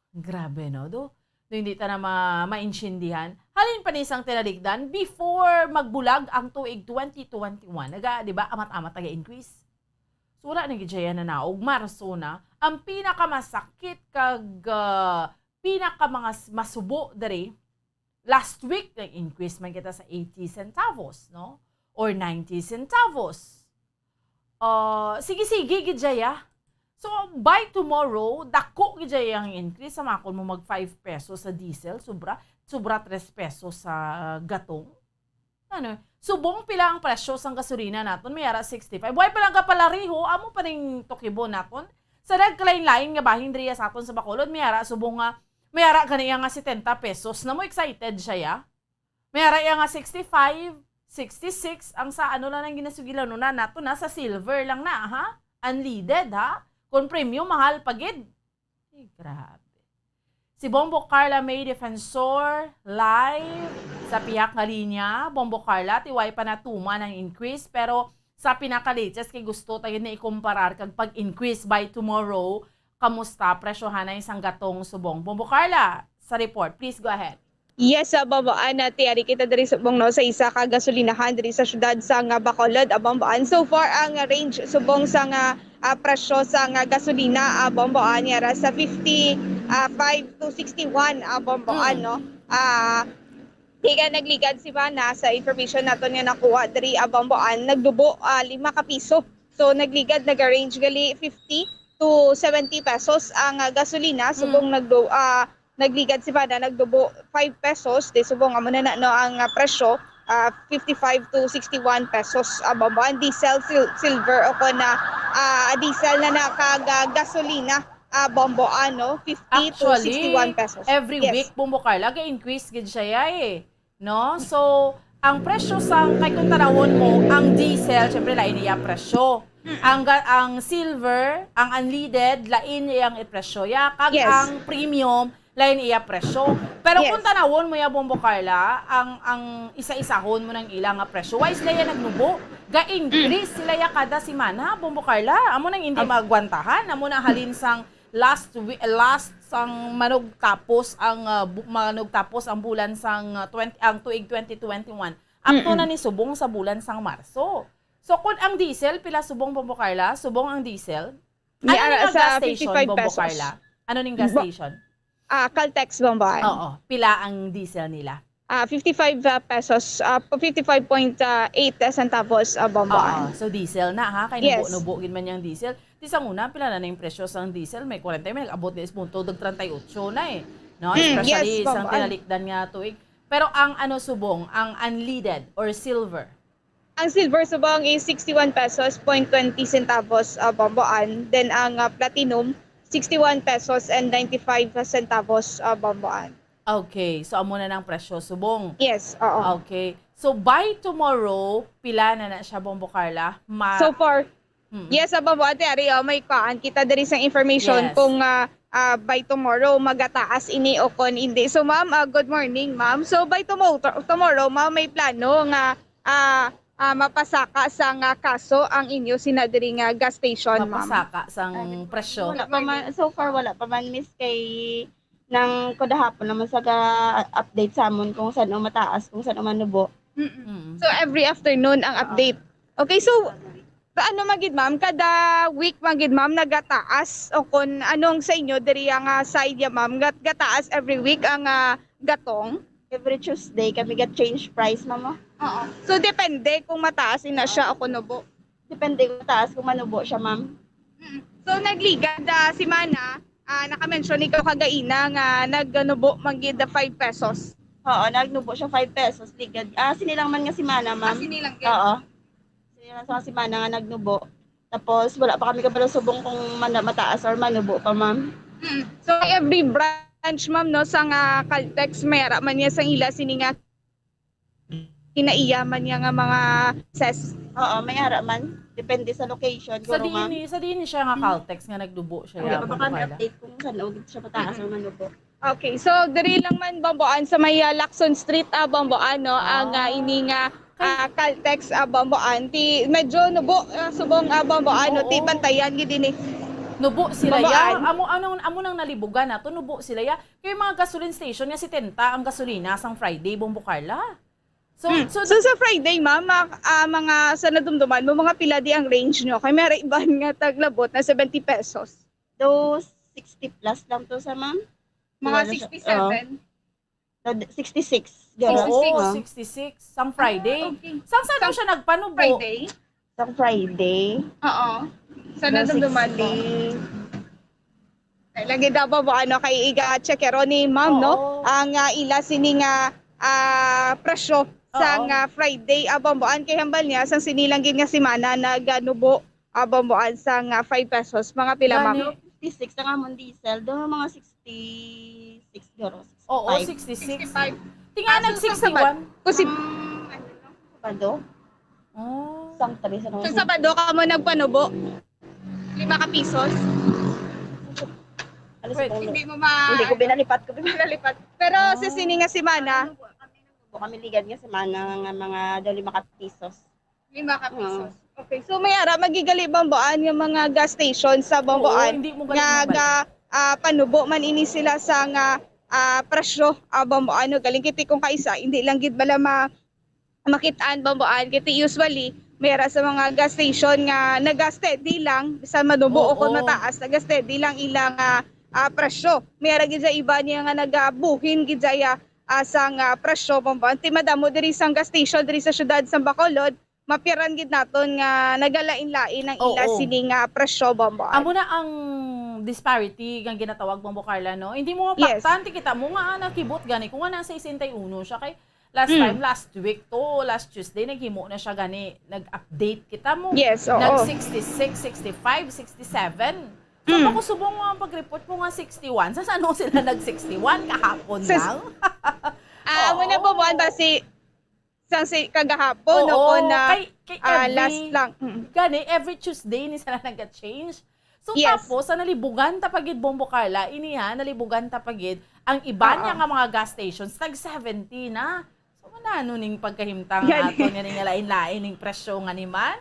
grabe, no? Do, do hindi ta na ma-, maintindihan. Halin pa ni sang tinalikdan, before magbulag ang tuig twenty twenty-one, naga, di ba, amat-amat naga-increase. So, wala na gid siya nanaog. Marso na, ang pinakamasakit kag, ah, pinaka mga s-, masubo diri, last week, nag-increase man kita sa eighty centavos, no? Or ninety centavos. Ah, sige-sige gid siya. So, by tomorrow, dako gid siya ang increase. Sa makon mo mag five pesos sa diesel, sobra, sobra tres pesos sa gatong. Ano, subong pila ang presyo sang gasolina naton? May ara sixty-five. Buhay pa lang kapalariho, amo pa ning tukibo naton. Sa nagkalain-lain nga bahin diriya sa aton sa Bacolod, may ara subong nga, may ara gani nga setenta pesos. Na mo excited siya, ya? May ara iya nga sixty-five, sixty-six, ang sa ano lang ang ginasugilan na nato na sa silver lang na, ha? Unleaded, ha? Kung premium, mahal pa gid. Ay, grabe. Si Bombo Carla May Defensor, live sa pihak nga linya. Bombo Carla, tiway pa natuman ang increase, pero sa pinaka-latest kay gusto tayo na ikumparar kag pag-increase by tomorrow. Kamusta presyohanay sang gatong subong? Bombo Carla, sa report, please go ahead. Yes, sa Bamboan, ate, ari kita diri subong, no, sa isa ka gasolinahan diri sa siyudad sang Bacolod, ah, Bamboan. So far, ang range subong sang, ah, ah, presyo sang gasolina, ah, Bamboan, yara sa fifty, ah, five to sixty-one, ah, Bamboan, Mm. no? Ah, di ka nagligad si Bana sa information naton nga nakuha diri, ah, Bamboan, nagdubo, ah, lima ka piso. So, nagligad, nag-range gali fifty to seventy pesos ang, ah, gasolina. Subong Mm. nagdu-, ah, nagligad si Bana, nagdubo five pesos. Di subong, amo na na, no, ang, ah, presyo, ah, fifty-five to sixty-one pesos, ah, Bamboan. Diesel, sil-, silver, o kon na, ah, diesel na na kag, ah, gasolina, ah, Bamboan, no? Fifty to Actually, sixty-one pesos. every Yes. week, Bombo Carla, ga-increase gid siya, eh. No? So, ang presyo sang, kay kung tanawon mo, ang diesel, syempre, lain iya presyo. Mm. Ang ga-, ang silver, ang unleaded, lain iya ang presyo. Ya, kag Yes. ang premium, lain iya presyo. Pero Yes. kung tanawon mo ya, Bombo Carla, ang, ang isa-isahon mo ng ila nga presyo, why sila ya nagnubo? Ga-increase Mm. sila ya kada semana, Bombo Carla. Amo nang hindi Am- maagwantahan, amo na halin sang last wi-, last sang manugtapos ang, ah, bu-, manugtapos ang bulan sang, ah, twenty, ang tuig twenty twenty-one. Up to Mm-mm. na ni subong sa bulan sang Marso. So, kung ang diesel, pila subong, Bombo Carla? Subong ang diesel? Ano Ni, ning ah, nga sa gas station, fifty-five Bombo pesos. Carla? Ano ning gas Bo-, station? ah, Caltex, Bamboan. Oo. Pila ang diesel nila? Ah, fifty-five, ah, pesos, ah, fifty-five point eight centavos, ah, Bamboan. Oo. So, diesel na, ha? Kay Yes. nubo-nubo gid man yang diesel. Di sa una, pila na na yung presyo sang diesel? May kwarenta, may nag-abot na is punto, dag treinta y ocho na eh. No? Mm, Especially yes, sang Bamboan. tinalikdan nga tuig. Pero ang ano subong, ang unleaded or silver? Ang silver subong is sixty-one pesos point twenty centavos, ah, Bamboan. Then ang, ah, platinum, sixty-one pesos and ninety-five centavos, ah, Bamboan. Okay. So, amo na nang presyo subong. Yes, oo. Okay. So, by tomorrow, pila na na siya, Bombo Carla? Ma- So far, Mm. yes, ah, Bamboan, ate, ari, oh, may kuan kita diri sa information Yes. kung, ah, ah, by tomorrow magataas ini o kon hindi. So, ma'am, ah, good morning, ma'am. So, by tomo-, tomorrow, ma'am, may plano nga, ah, ah, mapasaka sang kaso ang inyo sina diri nga gas station, ma'am? Mapasaka sang Ay, presyo. Wala pa man, so far, wala pa man, miss, kay Nang kada hapon naman sa ga-update sa amon kung saan ang mataas, kung saan ang manubo. Mm. So, every afternoon ang update. Okay, so, ano man gid, ma'am, kada week man gid, ma'am, nagataas o kung anong sa inyo diri ang ah, side ya, ma'am, gat gataas every week ang ah, gatong? Every Tuesday kami ga-change price, ma'am. Oh. Oo. So, depende kung mataas ina siya o kung nubo. Depende kung mataas kung manubo siya, ma'am. Mm. So, nagligad ah, si Mana, ah, naka-mention ikaw kagaina nga nagnubo man gid the five pesos. Oo, nagnubo siya five pesos, ligad. Ah, sinilang man nga si Mana, ma'am. Sinilang gid. Oo. Sinilang sa si Mana nga nagnubo. Tapos, wala pa kami kabalo subong kung mana- mataas or manubo pa, ma'am. Mm. So, every branch, ma'am, no, sa nga Caltex, may ara man niya sa ila sini nga kinaiya man niya nga mga ses. Oo, may ara man. Depende sa location, Sa guro, ma'am. diin ni, sa diin ni siya nga Caltex nga nagdubo siya Wala ya, pa ba kami Bumukala? Update kung saan o siya mataas or manubo. Okay, so diri lang man Bamboan sa may ah, Lacson Street, ah, Bamboan, no, ang ah, ini nga ah, Caltex, ah, Bamboan. Ti medyo nubo ah, subong ah, Bamboan, no, ti Oo. Bantayan gid ini. Nubo sila ya. Bamboan. Amo anong amo nang nalibugan nato, nubo sila ya. Kay mga gasoline station nga setenta ang gasolina sang Friday, Bumbo Carla. So, Mm. so So sa Friday, ma'am, ma- ah, mga sa nadumduman mo, mga pila di ang range nyo? Kay may iban nga taglabot na seventy pesos. Though sixty plus lang to sa, ma'am. Mga Wala siya. sixty-seven. No, sixty-six. oo, Gano'n. sixty-six. Ah, sixty-six. Sang Friday. Ah, okay. Sang saan Sang siya nagpanubo? Friday? Sa Friday. Oo. Sa No, nadumduman mo. sixty. Ay, lagi daw ba mo ano kay iga checkero ni ma'am, no? Oo. Ang ah, ila sini nga ah, presyo sa Oo. nga Friday, ah, Bamboan kay hambal niya sang sini lang gid nga semana naganubo, ah, Bamboan sa nga five pesos, mga pila, ma'am? Gani. Fifty-six ang amon diesel. Doon mga sixty-six, guro. Oo, Five. sixty-six. Sixty-five. Tinga Ah, so, nag-sixty-one. Kasi Um, ano, no? Sabado? Oh. Sang tres, ano? Sa Sabado ka mo nagpanubo. Lima ka pisos. Ano Pwede. sa Hindi mo ma- Hindi ko binalipat ko. Binalipat. Pero Ah. sa sini nga semana, Kami ligad nga semana nga mga daw lima ka pisos. Lima ka pisos. Okay. So may ara magigali Bamboan nga mga gas station sa Oo, Bamboan hindi mo nga galing ga ah, panubo man ini sila sa nga ah, presyo, ah, Bamboan, no? Galing kiti kung kaisa, hindi lang gid bala ma makit-an Bamboan kiti usually may ara sa mga gas station nga nagasteady lang bisan manubo o kung Oo. Mataas, nagasteady lang ilang ah, ah, presyo. May ara gid sa iba niya nga nagabuhin gid sa iya ah, sang ah, presyo Bamboan. Ti madamo diri sang gas station diri sa syudad sa Bacolod, mapiaran gid naton nga nagalain-lain ang ila Oo. sini nga presyo Bamboan. Amo na ang disparity nga ginatawag, Bambo Carla, no? Hindi mo Yes. mapaktan, ti kita mo nga ah, nakibot gani ko nga nasa sixty-one siya kay last Mm. time, last week to, last Tuesday, naghimo na siya gani, nag-update kita mo. Yes, oo. Nag sixty-six, sixty-five, sixty-seven. So, Mm. bako subong nga ang pag-report mo nga sixty-one. Sa saan sila nag sixty-one? Kahapon Sa- lang? Ah, amo na Oo. Bamboan basi sang si kagahapon Oo, o kung na kay, kay ah, every, last lang. Mm. Gani, every Tuesday ni sila nag-change. So, Yes. Tapos, sa nalibugan ta pa gid, Bambo Carla, ini ha, nalibugan ta pa gid, ang iba Oo. niya nga mga gas stations, tag seventy na. So, manano ning pagkahimtang Gani. ato nga ning lain-lain ning presyo nga ni man?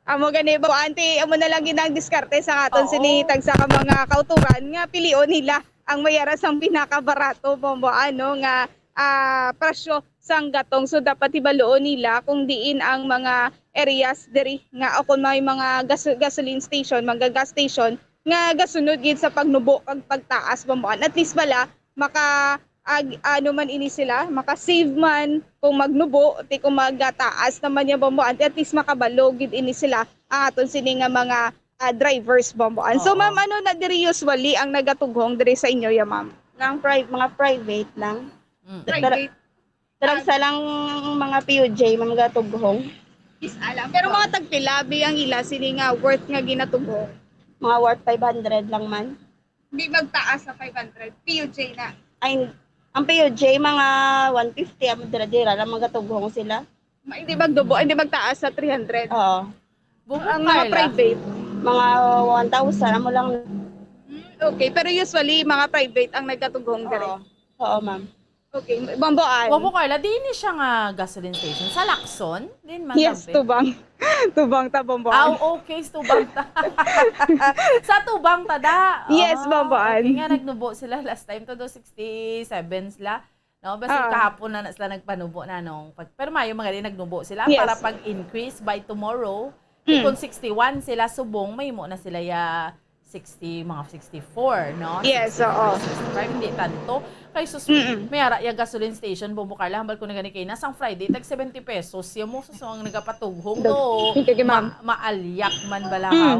Amo gani Bamboan, ti amo na lang gid ang diskarte sa aton Oo. sini tagsa ka mga kauturan nga pilion nila ang may ara sang pinakabarato Bamboan, no, nga ah, presyo sang gatong. So dapat hibaluon nila kung diin ang mga areas diri nga o kung may mga gas- gasoline station, mga gas station nga gasunod gid sa pagnubo kag pagtaas Bamboan. At least bala maka ag, ano man ini sila, maka-save man kung magnubo, ti kung magtaas naman niya Bamboan, ti at least makabalo gid ini sila ang aton sini nga mga ah, drivers Bamboan. So Oo. ma'am, ano na diri usually ang nagatughong diri sa inyo ya ma'am? Nang pri- mga private lang. Mm. Dara- Private. Daragsa lang mga P U J, mga gatughong. Is alam. Pero mga tagpilabi ang ila sini nga worth nga ginatughong. Mga worth five hundred lang man. Di magtaas sa five hundred. P U J na. Ay, ang P U J, mga one fifty, amo dira-dira lang magatughong sila. Ma- Hindi magdubo, hindi magtaas sa three hundred. Oo. Bumbo Ang mga Carla. Private. Mga one thousand, amo lang. Mm, okay, pero usually mga private ang nagkatughong diri. Oo. Oo, ma'am. Okay, Bomboan. Bombo Carla, di ni siya nga gasoline station. Sa Lacson? Din man, yes, tabi. Tubang. Tubang ta, Bomboan. Ah, okay, sa Tubang ta. Sa Tubang ta, da. Yes, ah, Bomboan. Okay nga, nagnubo sila last time. Todo sixty-seven sila. No? Basta ah, kahapon na, na sila nagpanubo na nung pag, pero mayo mga di nagnubo sila, yes, para pag-increase by tomorrow. Mm. Kung sixty-one sila subong, may mo na sila ya sixty, mga sixty-four, no? Yes, oo. Sixty-five, hindi tanto. Kay sus, mm, may ara ya gasoline station, Bombo Carla, hambal ko na gani kay nasang Friday, tag seventy pesos. Siya mo, sus, ang nagapatughong, no? Sige, ma'am. Ma-, maalyak man bala, mm, haw?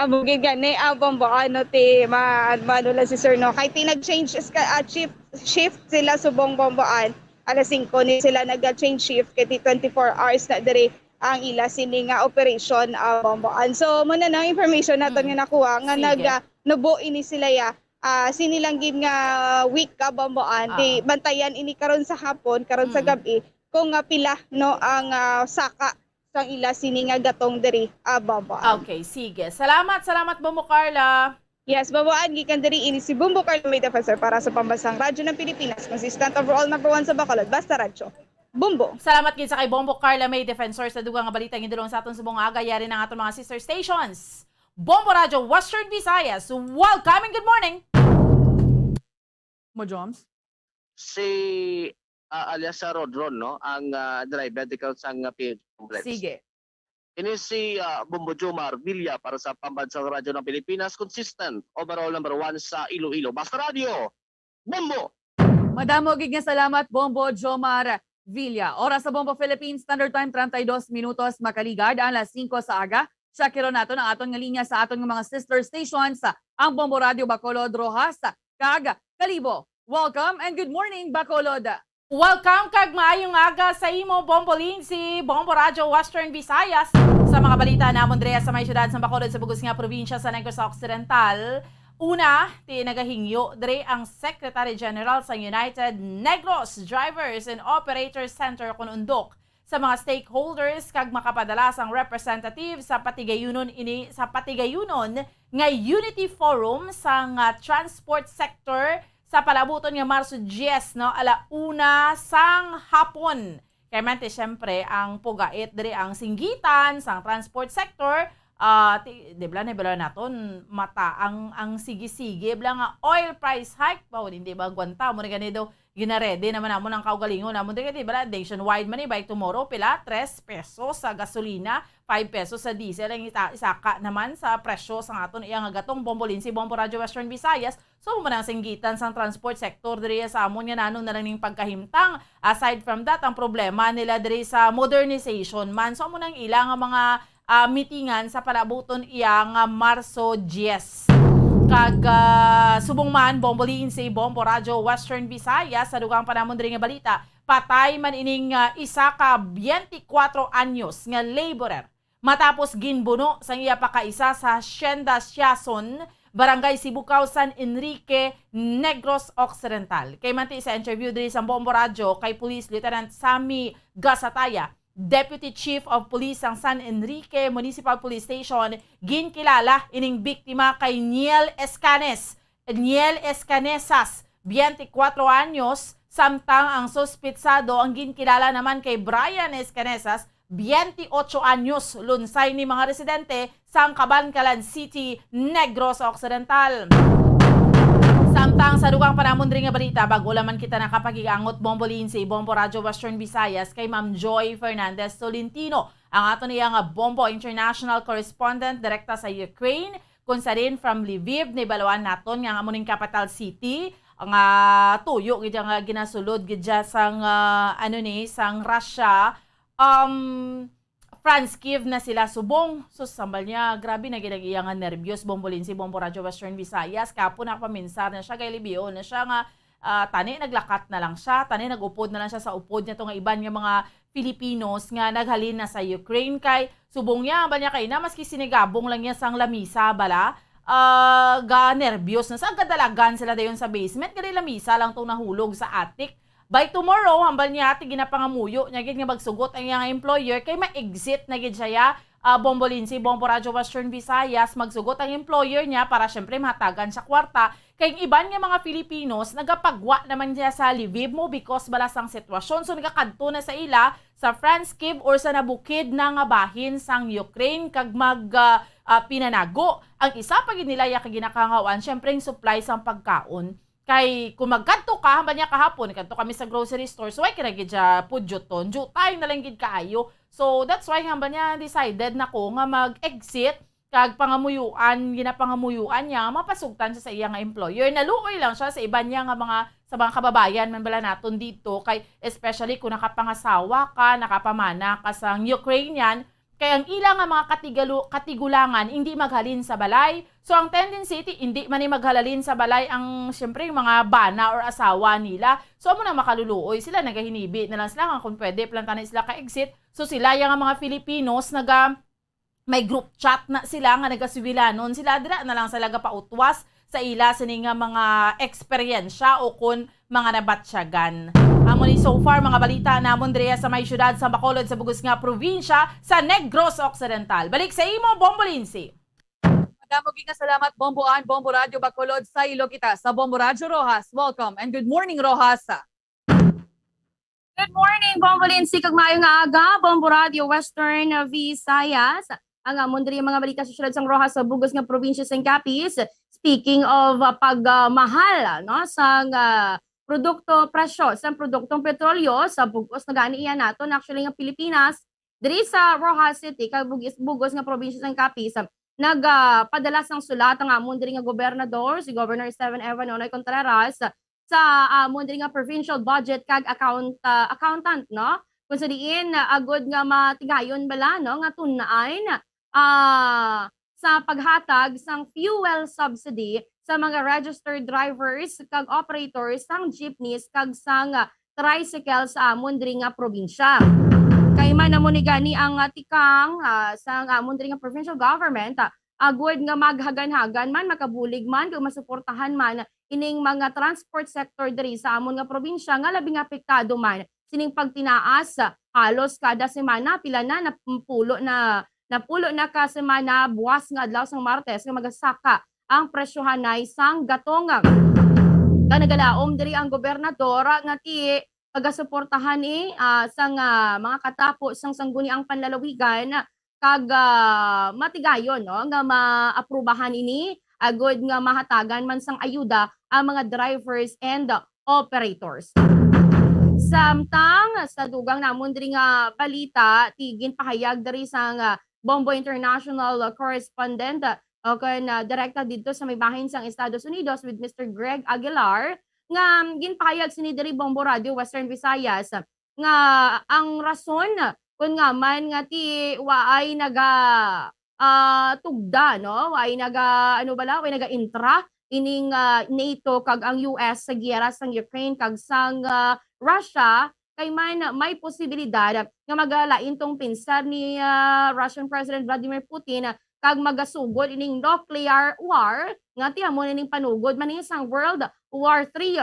Amo gid gani, ah, Bombo, ano, ti, ma-, maano lang si sir, no? Kay ti nag-change is ka, ah, shift, shift sila subong, Bomboan. Alas singko ni sila nag-change shift, kay ti twenty-four hours na diri ang ila sini nga operation, ah, Bomboan. So, mo na nang information naton, mm, nga nakuha nga, sige, nag, ah, nubo ini sila ya, ah, sini lang gid nga week ka, Bomboan. Di, ah, bantayan ini karon sa hapon, karon sa, mm, gab-i, kung, ah, pila, no, ang, ah, saka sang ila sini nga gatong diri, ah, Bomboan. Okay, sige. Salamat, salamat, Bombo Carla. Yes, Bomboan, gikan diri ini si Bombo Carla May Defensor para sa Pambansang Radyo ng Pilipinas, consistent overall number one sa Bacolod, basta radyo. Bombo. Salamat gid sa kay Bombo Carla May Defensor sa dugang nga balita nga gindulong sa aton subong nga aga. Yari na ang aton mga sister stations. Bombo Radyo Western Visayas. Welcome and good morning. Mo, Joms? Si, ah, alias sa Rodron, no? Ang, ah, driver, di ka sang, ah, P H Complex. Sige. Ini si, ah, Bombo Jomar Villa para sa Pambansang Radyo ng Pilipinas, consistent, overall number one sa Iloilo. Basta Radyo, Bombo! Madamo gid nga salamat, Bombo Jomar Villa. Oras sa Bombo Philippines Standard Time, treinta y dos minutos, makaligad ang alas singko sa aga. Check naton ang aton nga linya sa aton nga mga sister stations, ang Bombo Radio Bacolod, Roxas, kag Kalibo. Welcome and good morning, Bacolod! Welcome kag maayong aga sa imo, Bombo Lindsay, Bombo Radyo Western Visayas. Sa mga balita namon diri sa may siyudad sa Bacolod, sa bug-os nga probinsya sa Negros Occidental, una, ti nagahingyo diri ang Secretary General sa United Negros Drivers and Operators Center, kon UNDOC, sa mga stakeholders kag makapadala sang representative sa patigayunon ini, sa patigayunon nga Unity Forum sang, ah, transport sector sa palabuton nga Marso diyes, no, ala una sang hapon. Kay man ti, siyempre, ang pugait diri ang singgitan sang transport sector, ah, ti-, di bala, ni bala naton mata ang, ang sige-sige bala nga oil price hike, ba, hindi ba gwanta mo ni gani daw? Gina-ready naman namon ang kaugalingon namon. Di, di ba, nationwide man ni, by tomorrow, pila? Tres pesos sa gasolina, five pesos sa diesel. Ang isa, isaka naman sa presyo sa aton iya nga gatong, Bombo Lindsay, Bombo Radyo Western Visayas. So, mo na ang singgitan sang transport sector diri sa amon nga nano na lang ning pagkahimtang. Aside from that, ang problema nila diri sa modernization man. So, mo nang ila nga mga ah, mitingan sa palabuton iya nga Marso diyes. Kag, ah, subong man, Bombo Lindsay, Bombo Radyo Western Visayas, sa dugang pa namon diri nga balita, patay man ining, ah, isa ka twenty-four anyos nga laborer matapos ginbuno sang iya pakaisa sa Hacienda Siason, Barangay Sibukaw, San Enrique, Negros Occidental. Kay man ti sa interview diri sa Bombo Radyo kay Police Lieutenant Sammy Gasataya, Deputy Chief of Police sang San Enrique Municipal Police Station, ginkilala ining biktima kay Niel Escanes, Niel Escanesas, twenty-four anyos, samtang ang suspitsado ang ginkilala naman kay Brian Escanesas, twenty-ocho anyos, lunsay ni mga residente sang Kabankalan City, Negros Occidental. Samtang sa dugang pa namon diri nga balita, bag-o lamang kita nakapag-igangot, Bombo Lindsay, Bombo Radyo Western Visayas, kay Ma'am Joy Fernandez Tolentino, ang aton iya nga Bombo International Correspondent direkta sa Ukraine, kung sa din from Lviv, nibaloan naton nga amo ning capital city, nga tuyo gid nga ginasulod gid siya sang, ah, ano ni, sang Russia. Um, France, Kyiv na sila subong. Sus, sambal niya, grabe na gid ang iya nga nervyos, Bombo Lindsay, Bombo Radyo Western Visayas. Kapo nakapaminsar na siya, kay libio na siya nga, ah, tani naglakat na lang siya, tani nag-upod na lang siya sa upod niya to nga iban nga mga Filipinos nga naghalin na sa Ukraine. Kay subong niya, bal niya kay na, maski sinigabong lang niya sang lamisa bala, ah, ga nervyos na sa, gadalagan sila dayon sa basement, kay lamisa lang tong nahulog sa attic. By tomorrow, hambal niya, ti ginapangamuyo niya gid nga magsugot ang iyang employer kay ma-exit na gid siya, ah, Bombo Lindsay, Bombo Radyo Western Visayas, magsugot ang employer niya para, syempre, mahatagan siya kwarta. Kay ang iban nga mga Filipinos, nagapagwa naman niya sa Lviv mo because bala sang sitwasyon. So, nagakadto na sa ila, sa Franz Kiev or sa nabukid na nga bahin sang Ukraine kag mag, ah, ah, pinanago. Ang isa pa gid nila ya ka ginakangawaan, syempre, ang supply sang pagkaon. Kay kung magkadto ka, hambal niya kahapon, kadto kami sa grocery store, so why ka na gid siya pudyuton? Jutay na lang gid kaayo. So, that's why, hambal niya, decided na ko nga mag-exit kag pangamuyuan, ginapangamuyuan niya nga mapasugtan siya sa iya nga employer. Naluoy lang siya sa iban niya nga mga, sa mga kababayan man bala naton dito, kay especially kung nakapangasawa ka, nakapamana ka sang Ukrainian, kay ang ila nga mga katigalu-, katigulangan hindi maghalin sa balay. So, ang tendency, ti, hindi man ni maghalalin sa balay ang, siyempre, yung mga bana or asawa nila. So, amo na makaluluoy sila, nagahinibi na lang sila nga kung pwede, plantana sila ka-exit. So, sila, yung mga Filipinos, naga, may group chat na sila nga nagasubilanon sila, dira na lang sila gapautwas sa ila sini nga mga eksperyensya o kon mga nabatyagan. Amo ni so far mga balita namon diri sa may siyudad sa Bacolod sa bugos nga probinsya sa Negros Occidental. Balik sa imo, Bombo Lindsay. Madamo gid nga salamat, Bombo Ann, Bombo Radyo Bacolod. Sa ilo kita sa Bombo Radyo Roxas. Welcome and good morning, Roxas. Good morning, Bombo Lindsay, kag maayong aga, Bombo Radio Western Visayas. Ang amon diri mga balita sa siyudad sang Roxas sa bugos nga probinsya sang Capiz. Speaking of, ah, pag, ah, mahal, no, sang, ah, produkto, presyo sang produktong petrolyo sa bugos na gani iya naton, actually, nga Pilipinas, diri sa Roxas City, kag bugis-, bugos nga probinsya sang Capiz, nag, ah, padala sang sulat ang amon diri nga gobernador, si Governor Steven Evan Nonoy Contreras, sa amon diri nga provincial budget kag account, ah, accountant, no? Kung sa diin, ah, agud nga matigayon bala, no, nga tun-an, ah, sa paghatag sang fuel subsidy sa mga registered drivers kag operators sang jeepneys kag sang, ah, tricycle sa amon diri nga probinsya. Kay man amo ni gani ang, ah, tikang, ah, sang amon diri nga provincial government, ah, agud nga maghaganhagan man, makabulig man, kag masuportahan man ining mga transport sector diri sa amon nga probinsya nga labing apektado man sining pagtinaas. Halos kada semana, pila na, napulo na, napulo na ka semana, buwas nga adlaw sang Martes nga magasaka ang presyohanay sang gatong. Kag nagalaom diri ang gobernador nga ti pagasuportahan ni, ah, sang, ah, mga katapo sang sangguniang panlalawigan kag, ah, matigayon, no, nga maaprubahan ini agud nga mahatagan man sang ayuda ang mga drivers and operators. Samtang sa dugang namon diri nga balita, ti ginpahayag diri sang, ah, Bombo International correspondent, ah, o kon, ah, direkta didto sa may bahin sang Estados Unidos with Mister Greg Aguilar, nga ginpahayag sini diri Bombo Radio Western Visayas nga ang rason kun nga man nga ti waay naga, ah, tugda, no? Waay naga, ano bala? Waay naga-intra ining, ah, NATO kag ang U S sa giyera sang Ukraine kag sang, ah, Russia, kay man may posibilidad nga magalain tong pinsar ni, ah, Russian President Vladimir Putin kag magasugod ining nuclear war nga ti amo na ning panugod man ni sang World War Three.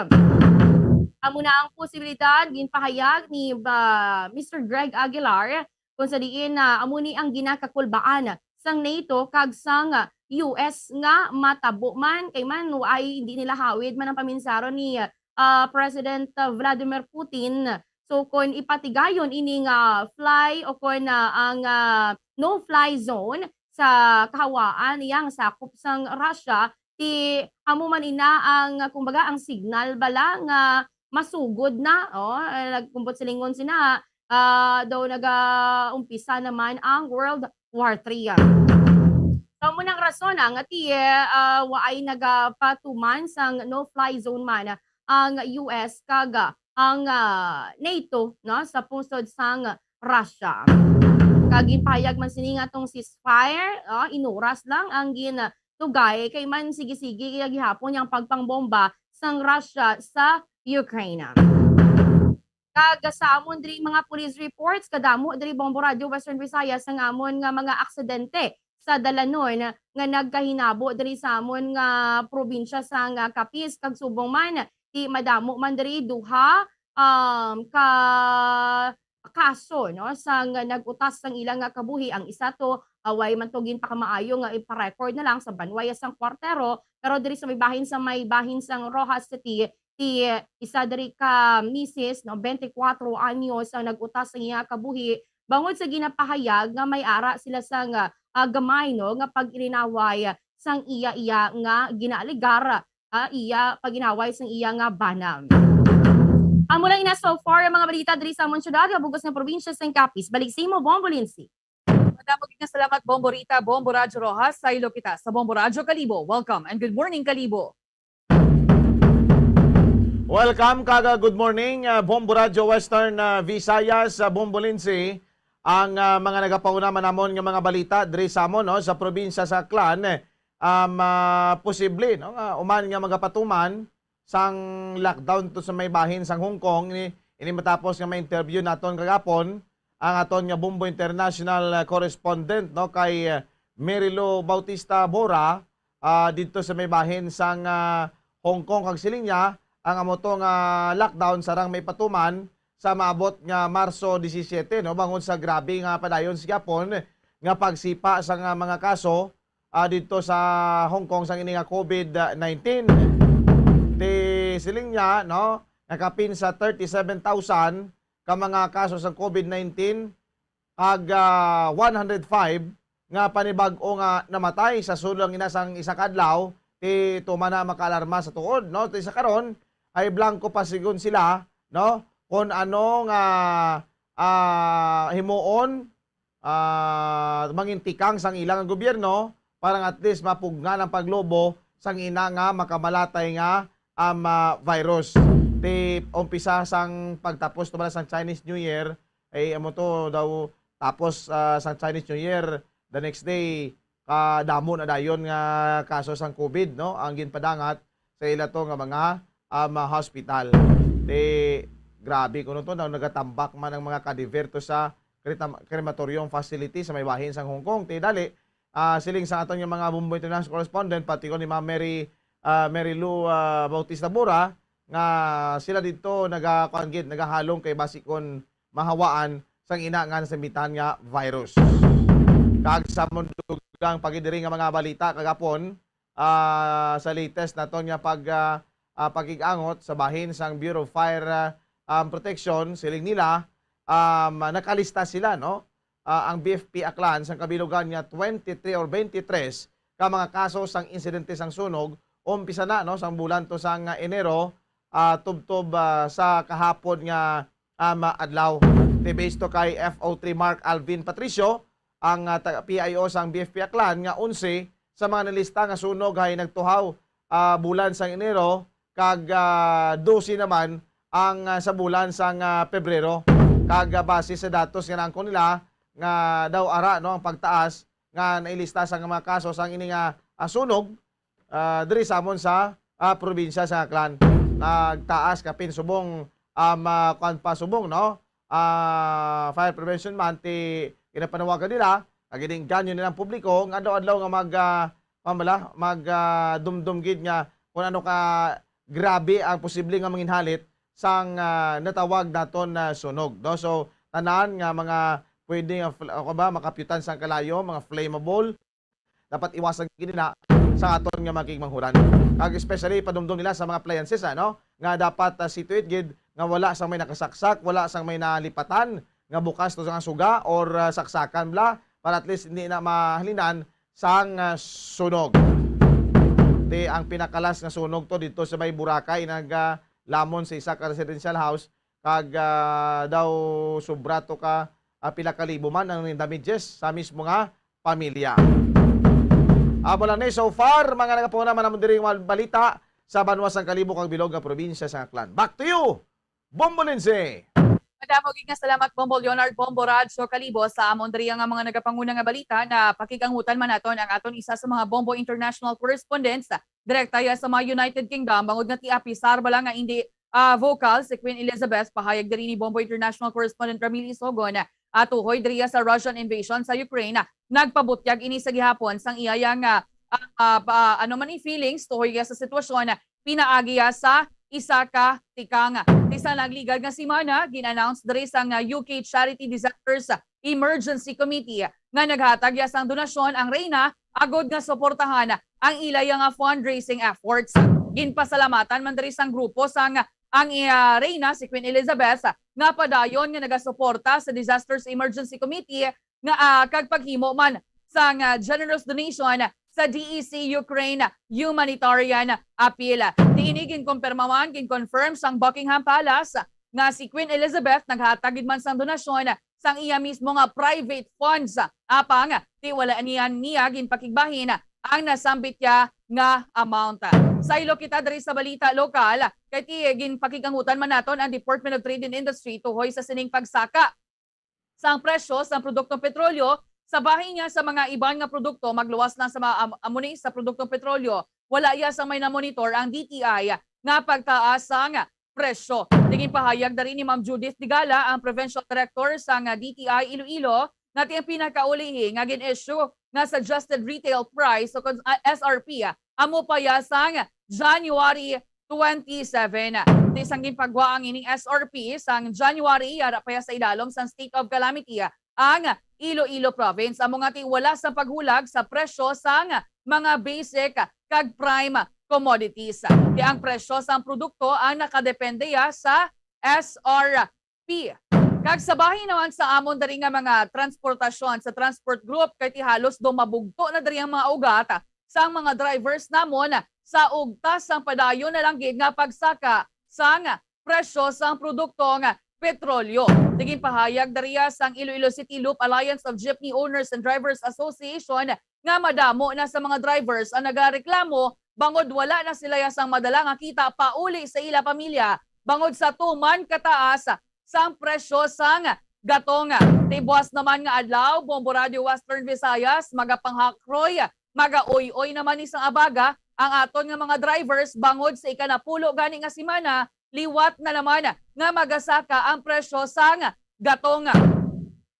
Amo na ang posibilidad, ginpahayag ni, ah, Mister Greg Aguilar, kung sa diin na amo ni ang ginakakulbaan sang NATO kag sang U S nga matabo man, kay man waay, hindi nila hawid man ang paminsaron ni, ah, President Vladimir Putin. So, kon ipatigayon ini nga fly o kon, ah, ang, ah, no-fly zone sa kahawaan, iya nga sakop sang Russia, ti amo man ina ang, kumbaga, ang signal bala nga masugod na, oh, eh, nag-, kumbot silingon sina, ah, daw nagaumpisa naman ang World War Three. So, amo nang rason, ah, nga ti, ah, waay nagapatuman sang no-fly zone man ang U S kag, ah, ang, ah, NATO, no, sa pungsod sang Russia. Kag ginpahayag man sini nga tong ceasefire, ah, inuras lang ang gin-, tugay kay man sige-sige gihapon ang pagpangbomba sang Russia sa Ukraine. Kag sa amon diri mga police reports, kadamo diri Bombo Radio Western Visayas ang amon nga mga aksidente sa dalanon nga nagkahinabo diri sa amon nga probinsya sang Capiz kag subong man, ti madamo man diri duha um, ka kaso, no, sang nag-utas sang ila nga kabuhi. Ang isa to, ah, way man to ginpakamaayo nga ipa-record na lang sa banwa sang Cuartero, pero diri sa may bahin, sa may bahin sang Roxas City, ti isa diri ka misis, no, twenty-four anyos ang nag-utas sang iya kabuhi bangod sa ginapahayag nga may ara sila sang, ah, gamay, no, nga pag-ilinaway sang iya, iya nga ginaaligar, ah, iya pag-inaway sang iya nga bana. Amo lang ina so far ang mga balita diri sa amon syudad, nga bug-os nga probinsya sang Capiz. Balik sa imo, Bombo Lindsay. Madamo gid nga salamat, Bombo Rita, Bombo Radyo Roxas. Saylo kita sa Bombo Radyo Kalibo. Welcome and good morning, Kalibo. Welcome kag, ah, good morning, ah, Bombo Radyo Western, ah, Visayas, ah, Bombo Lindsay. Ang, ah, mga nagapauna man namon nga mga balita diri sa amon, no, sa probinsya sa Aklan, eh, um, ah, posible, no, nga uman nga magapatuman sang lockdown to sa may bahin sang Hong Kong. Ini, ini matapos nga ma-interview naton kagapon ang aton nga Bombo International, ah, correspondent, no, kay, ah, Mary Lou Bautista Bora, ah, didto sa may bahin sang, ah, Hong Kong, kag siling niya ang amo to nga lockdown sarang may patuman sa maabot nga Marso disisiete, no, bangod sa grabe nga padayon sa gihapon nga pagsipa sa nga mga kaso, ah, didto sa Hong Kong sang ini nga COVID nineteen. Ti siling niya, no, nga kapin sa thirty-seven thousand ka mga kaso sang COVID nineteen, kag, ah, one hundred five nga panibag-o nga namatay sa sulod lang ina sang isa ka adlaw, ti tuman na makaalarma sa tuod, no? Ti sa karon ay blanco pa sigon sila, no? Kon ano nga, ah, himuon, ah, mangintikang sang ila nga gobyerno para nga at least mapugngan ang paglobo sang ina nga makamalatay nga, um, ah, virus. Ti umpisa sang pagtapos to bala sang Chinese New Year, ay amo to daw tapos, ah, sang Chinese New Year, the next day, kadamo na dayon nga kaso sang COVID, no, ang ginpadangat sa ila to nga mga, um, ah, hospital. Ti grabe kuno to, na nagatambak man ang mga kadiver to sa krita-, crematorium facility sa may bahin sang Hong Kong. Ti dali, ah, siling sa aton nga mga Bombo International correspondent, pati ko ni Ma'am Mary, ah, Mary Lou, ah, Bautista Bura, nga sila didto naga-, kuwan gid, nagahalong kay basi kon mahawaan sang ina nga nasambitan nga virus. Kag sa amon dugang pa gid diri nga mga balita kagapon, ah, sa latest naton nga pag, ah, ah, pakig-angot sa bahin sang Bureau of Fire, ah, um, Protection, siling nila, um, nakalista sila, no? Ah, ang B F P Aklan sang kabilugan nga twenty-three or twenty-three ka mga kaso sang insidente sang sunog, umpisa na, no, sang bulan to sang, ah, Enero, ah, tubtob, ah, sa kahapon nga, ah, ma-, adlaw. Ti based to kay F O three Mark Alvin Patricio, ang, ah, taga-, P I O sang B F P Aklan, nga onse sa mga nalista nga sunog ay nagtuhaw, ah, bulan sang Enero, kag, ah, dose naman ang, ah, sa bulan sang, ah, Pebrero. Kag, ah, base sa datos nga naangkon nila nga daw ara, no, ang pagtaas nga nailista sa mga kaso sang ini nga, ah, sunog, ah, diri sa amon sa, ah, probinsya sa Aklan. Nagtaas kapin subong, um, ah, kuwan pa subong, no? Ah, Fire Prevention Month, ti ginapanawagan nila, nga ginaengganyo nila ang publiko nga adlaw-adlaw nga mag, ah, kuwan bala, mag, ah, dumdum gid nga kung ano ka grabe ang posible nga manginhalit sang, ah, natawag naton na sunog, no? So, tanan nga mga pwede nga fl-, o ba, makapyutan sang kalayo, mga flammable, dapat iwasan gid na sa aton nga makigmanghuran. Kag especially padumdom nila sa mga appliances, ano, nga dapat, ah, see to it gid nga wala sang may nakasaksak, wala sang may nalipatan nga bukas to nga suga or, ah, saksakan bala, para at least hindi na mahalinan sang, ah, sunog. Ti ang pinakalas nga sunog to dito sa may Boracay, nag, ah, lamon sa isa ka residential house, kag, ah, daw sobra to ka, ah, pila ka libo man ang damages sa mismo nga pamilya. Amo lang ni so far, mga nagapuna man namo diri nga balita sa banwa sang Kalibo kag bilog nga probinsya sa Aklan. Back to you, Bombo Lindsay! Madamo gid nga salamat, Bombo Leonard, Bombo Radyo Kalibo, sa amon diri nga mga nagapanguna nga balita. Na pakig-angutan man naton ang aton isa sa mga Bombo International correspondents, direkta ya sa mga United Kingdom, bangod nga ti-apisar bala nga indi, ah, vocal si Queen Elizabeth. Pahayag diri ni Bombo International correspondent Ramil Isogon, ah, tuhoy diri sa Russian invasion sa Ukraine. Nagpabutyag ini sa gihapon sang iya ya nga, ah, ah, pa-, ano man ni feelings tuhoy ya sa sitwasyon pinaagi ya sa isa ka tikang. Ti sa nagligad nga semana, gin-announce diri sang, ah, U K Charity Disasters Emergency Committee nga naghatag ya sang donasyon ang Reyna agod nga suportahan ang ila ya nga fundraising efforts. Ginpasalamatan man diri sang grupo sang ang, ah, Reyna, si Queen Elizabeth, nga padayon nga nagasuporta sa Disasters Emergency Committee nga, ah, kag paghimo man sang, ah, generous donation sa D E C Ukraine humanitarian appeal. Niini ginkumpirma man, ginconfirm sang Buckingham Palace nga si Queen Elizabeth naghatag gid man sang donasyon sang iya mismo nga private funds, apang ti wala niya, niya ginpakigbahin ang nasambit niya nga amount. Saylo kita diri sa balita lokal, kay ti ginpakig-angutan man naton ang Department of Trade and Industry tuhoy sa sining pagsaka sang presyo sang produktong petrolyo sa bahin niya sa mga iban nga produkto, magluwas lang sa mga am-, amo ni sa produktong petrolyo. Wala iya sa may namonitor ang D T I nga pagtaas sang presyo. Tingin pahayag diri ni Ma'am Judith Digala, ang Provincial Director sang D T I Iloilo, nga ti ang pinakaulihi nga gin-issue nga suggested retail price o kon, ah, S R P, ah, amo pa ya sang January twenty-seven. Ti sang ginpagwa ang ining S R P sang January, yara pa ya sa ilalom sang state of calamity ang Iloilo Province, amo nga ti wala sa paghulag sa presyo sang mga basic kag prime commodities. Ti ang presyo sang produkto ang nakadepende ya sa S R P. Kag sa bahin naman sa amon diri nga mga transportasyon sa transport group, kay ti halos daw mabugto na diri ang mga ugat sang mga drivers namon sa ugtas sang padayon na lang gid nga pagsaka sang presyo sang produktong petrolyo. Ti ginpahayag diri sang Iloilo City Loop Alliance of Jeepney Owners and Drivers Association nga madamo na sa mga drivers ang nagareklamo bangod wala na sila ya sang madala nga kita pauli sa ila pamilya bangod sa tuman kataas sang presyo sang gatong. Ti buas naman nga adlaw, Bombo Radio Western Visayas magapangharoy, magauy-oy naman ni sang abaga ang aton nga mga drivers bangod sa ikanapulo gani nga semana, liwat na naman nga magasaka ang presyo sang gatong.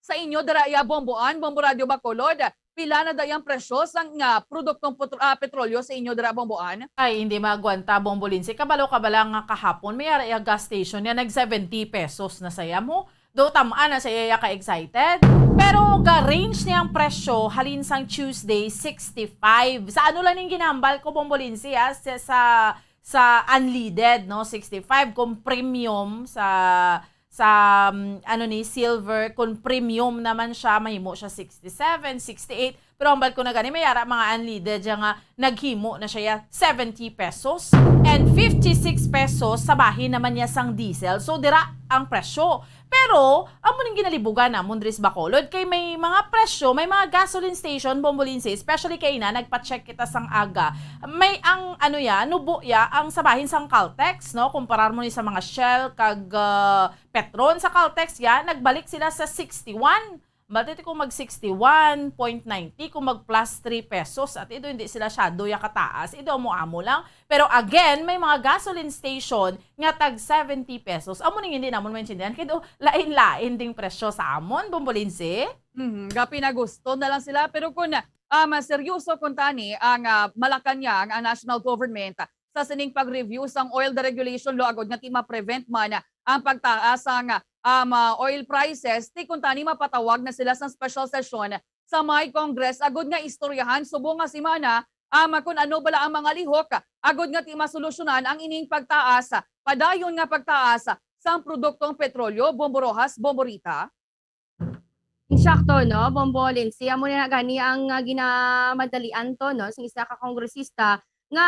Sa inyo dira iya, Bomboan, Bombo Radio Bacolod, pila na dayang presyo sang, ah, produktong petro-, ah, petrolyo sa inyo dira, Bomboan? Ay, hindi maagwanta, Bombo Lindsay. Kabalo ka bala nga kahapon may ara iya gas station niya nag seventy pesos na saya mo. Do tam-an na sa iya ka excited. Pero ga-range niya ang presyo halin sang Tuesday, sixty-five. Sa ano lang ning ginambal ko, Bombo Lindsay, ah, sa, sa, sa unleaded, no, sixty-five. Kung premium sa, sa, um, ano ni, silver, kung premium naman siya, mahimo siya sixty-seven, sixty-eight. Pero hambal ko na gani, may ara mga unleaded siya nga naghimo na siya ya seventy pesos and fifty-six pesos sa bahin naman niya sang diesel. So, dira ang presyo. Pero, amo ning ginalibugan namon diri sa Bacolod, kay may mga presyo, may mga gasoline station, Bombo Lindsay, especially kay na, nagpa-check kita sang aga. May ang, ano ya, nubo ya, ang sa bahin sang Caltex, no? Kumparar mo ni sa mga Shell, kag, ah, Petron sa Caltex ya, nagbalik sila sa sixty-one. Balti kung mag sixty-one point ninety, kung mag plus three pesos, at ido hindi sila shadow ya kataas, ido amo-amo lang. Pero again, may mga gasoline station nga tag seventy pesos. Amo ning hindi namon maintindihan, kay do lain-lain ding presyo sa amon, Bombo Lindsay. Mhm, gapi na gusto na lang sila. Pero kung, ah, mas seryoso kung tani ang, ah, Malacañang, ang national government, sa sining pag-review sang oil deregulation law agud nga ti ma-prevent man ang pagtaas sang, um, ah, oil prices, ti kuntani mapatawag na sila sang special session sa may Congress agud nga istoryahan subong nga semana, um, kun ano bala ang mga lihok agud nga ti masolusyonan ang ining pagtaas, padayon nga pagtaas sang produktong petrolyo, Bombo Rojas, Bombo Rita. Insakto, no, Bombo Lindsay? Amo na gani ang, ah, ginamadalian to, no, sa isa ka kongresista nga,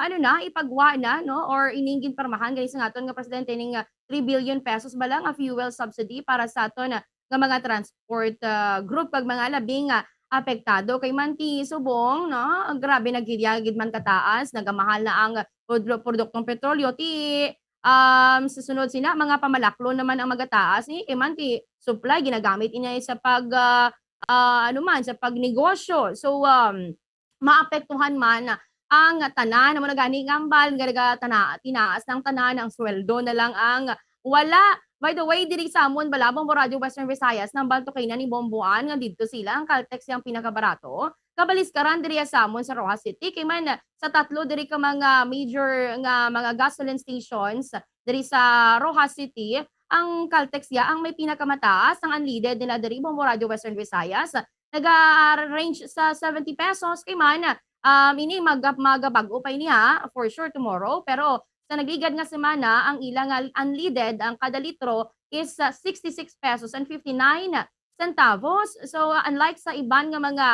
ano na, ipagwa na, no, or ining ginpirmahan gani sa aton nga presidente ning, ah, three billion pesos bala nga fuel subsidy para sa aton, ah, nga mga transport, ah, group kag mga labing, ah, apektado. Kay man ti subong, no, grabe na gid ya gid man kataas, nagamahal na ang pudro-, produktong petrolyo, ti um, sa sunod sina, mga pamalaklon naman ang magataas, eh, kay man ti supply ginagamit niya sa pag, ah, ah, ano man, sa pagnegosyo. So, um, maapektuhan man ang tanan. Amo na gani nga hambal nga nagatana-, tinaas ng tanan, ang sweldo na lang ang wala. By the way, diri sa amon, Balabong mo Radyo Western Visayas, nang balto kay na ni Bomboan nga didto sila, ang Caltex ang pinakabarato. kabaliskaran diri sa amon sa Roxas City. Kay man, sa tatlo diri ka mga major nga mga gasoline stations diri sa Roxas City, ang Caltex ya ang may pinakamataas ang unleaded nila diri, Bombo Radyo Western Visayas. Naga-range sa seventy pesos. Kay man, um, ini mag-, magabag-o pa ini, ha, for sure tomorrow. Pero sa nagligad nga semana, ang ila nga unleaded, ang kada litro is, uh, sixty-six pesos and fifty-nine centavos. So, uh, unlike sa iban nga mga,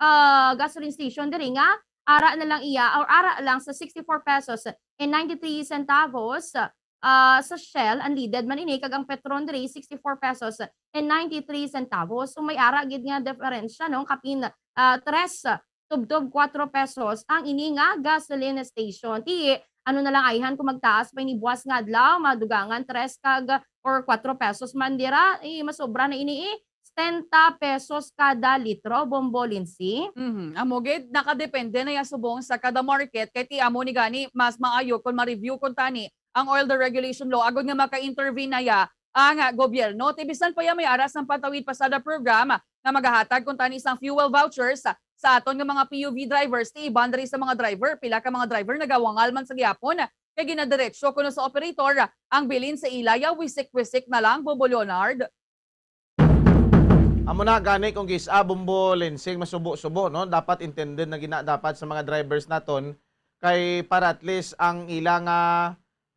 uh, gasoline station diri nga ara na lang iya or ara lang sa sixty-four pesos and ninety-three centavos, uh, sa Shell, unleaded man ini, kag ang Petron diri, sixty-four pesos and ninety-three centavos. So, may ara gid nga diferensya, no? Kapin, uh, tres tubtob kuwatro pesos ang ini nga gasoline station. Ti, ano na lang ayhan kung magtaas pa ini buwas nga adlaw, madugangan tres kag or kuwatro pesos man dira, eh, masobra na ini, eh, setenta pesos kada litro, Bombo Lindsay. Mhm. Amo gid, nakadepende na ya subong sa kada market, kay ti amo ni gani mas maayo kung ma-review kun tani ang oil deregulation law agud nga maka-intervene na ya ang, ah, gobyerno. Ti bisan pa ya may ara sang Pantawid Pasada program nga magahatag kun tani sang fuel vouchers sa, sa aton nga mga P U V drivers, ti iban diri sa mga driver, pila ka mga driver nagawangal man sa gihapon kay ginadiretso kuno sa operator ang bilin sa ila ya, wisik-wisik na lang, Bombo Leonard. Amo na gani kung gis-a, Bombo Lensing, masubo-subo, no? Dapat intended na gina dapat sa mga drivers naton kay para at least ang ila nga,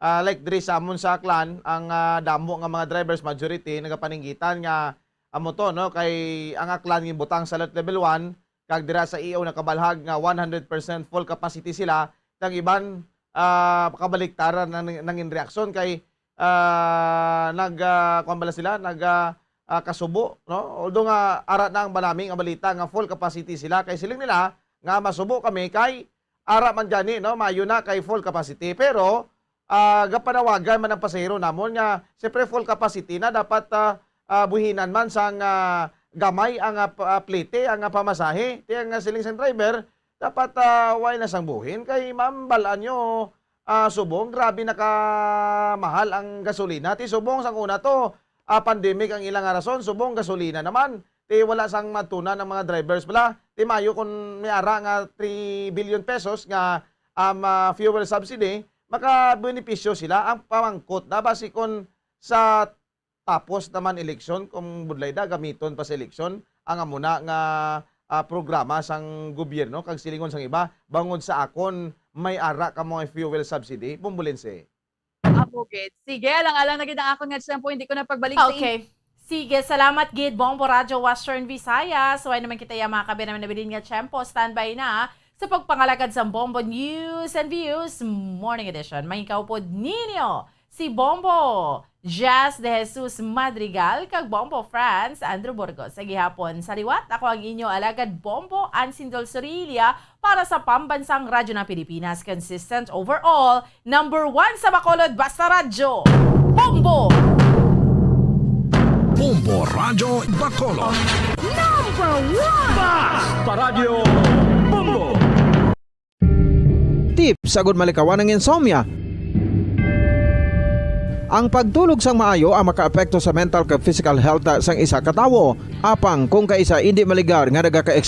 ah, like diri sa amon sa Aklan, ang, ah, damo nga mga drivers, majority nagapaninggitan nga amo to, no? Kay ang Aklan ginbutang sa alert level one, kag dira sa E O nakabalhag nga one hundred percent full capacity sila, kag iban, ah, kabaliktaran nang, nangin reaksyon kay, ah, nag, ah, kuwan bala sila, nag, ah, ah, kasubo, no? Although nga ara na ang banami nga balita nga full capacity sila, kay siling nila nga masubo kami kay ara man gani, no? Maayo na kay full capacity. Pero, ah, gapanawagan man ang pasahero namon nga siyempre full capacity na dapat, ah, ah, buhinan man sang, ah, gamay ang, ah, pa-, ah, plete, ang, ah, pamasahe. Ti ang, ah, siling sang driver, dapat, ah, way na sang buhin kay ma'am, bal-an nyo, ah, subong grabe na ka mahal ang gasolina. Ti subong sang una to, ah, pandemic ang ilang rason, subong gasolina naman. Ti wala sang matunan ang mga drivers bala. Ti maayo kun may ara nga three billion pesos nga, um, ah, fuel subsidy, makabenepisyo sila. Ang pamangkot na basi kun sa tapos naman eleksyon, kung budlay da, gamiton pa sa eleksyon ang amo na nga, ah, programa sang gobyerno, kag silingon sang iba, bangod sa akon may ara ka mga fuel subsidy, Bombo Lensing. Amo gid. Sige, alang-alang na gid ang akon nga tiyempo, hindi ko na pagbalik sa inyo. Okay. Sige, salamat gid, Bombo Radyo Western Visayas. Way naman kita ya, mga kabe naman, nabilin nga tiyempo. Standby na sa pagpangalagad sa Bombo News and Views Morning Edition. May kaupod ninyo si Bombo Jazz De Jesus Madrigal kag Bombo Franz Andrew Burgos. Sa gihapon, sa liwat, ako ang inyo alagad Bombo Ansindol Sorilia para sa Pambansang Radyo ng Pilipinas, consistent overall, number one sa Bacolod, basta radyo, Bombo! Bombo Radyo Bacolod. Number one! Basta radyo, Bombo! Tips agud malikawan ang insomnia. Ang pagtulog sang maayo ang makaapekto sa mental kag physical health sang isa ka tawo. Apang kung kaisa indi maligar nga nagaka-experience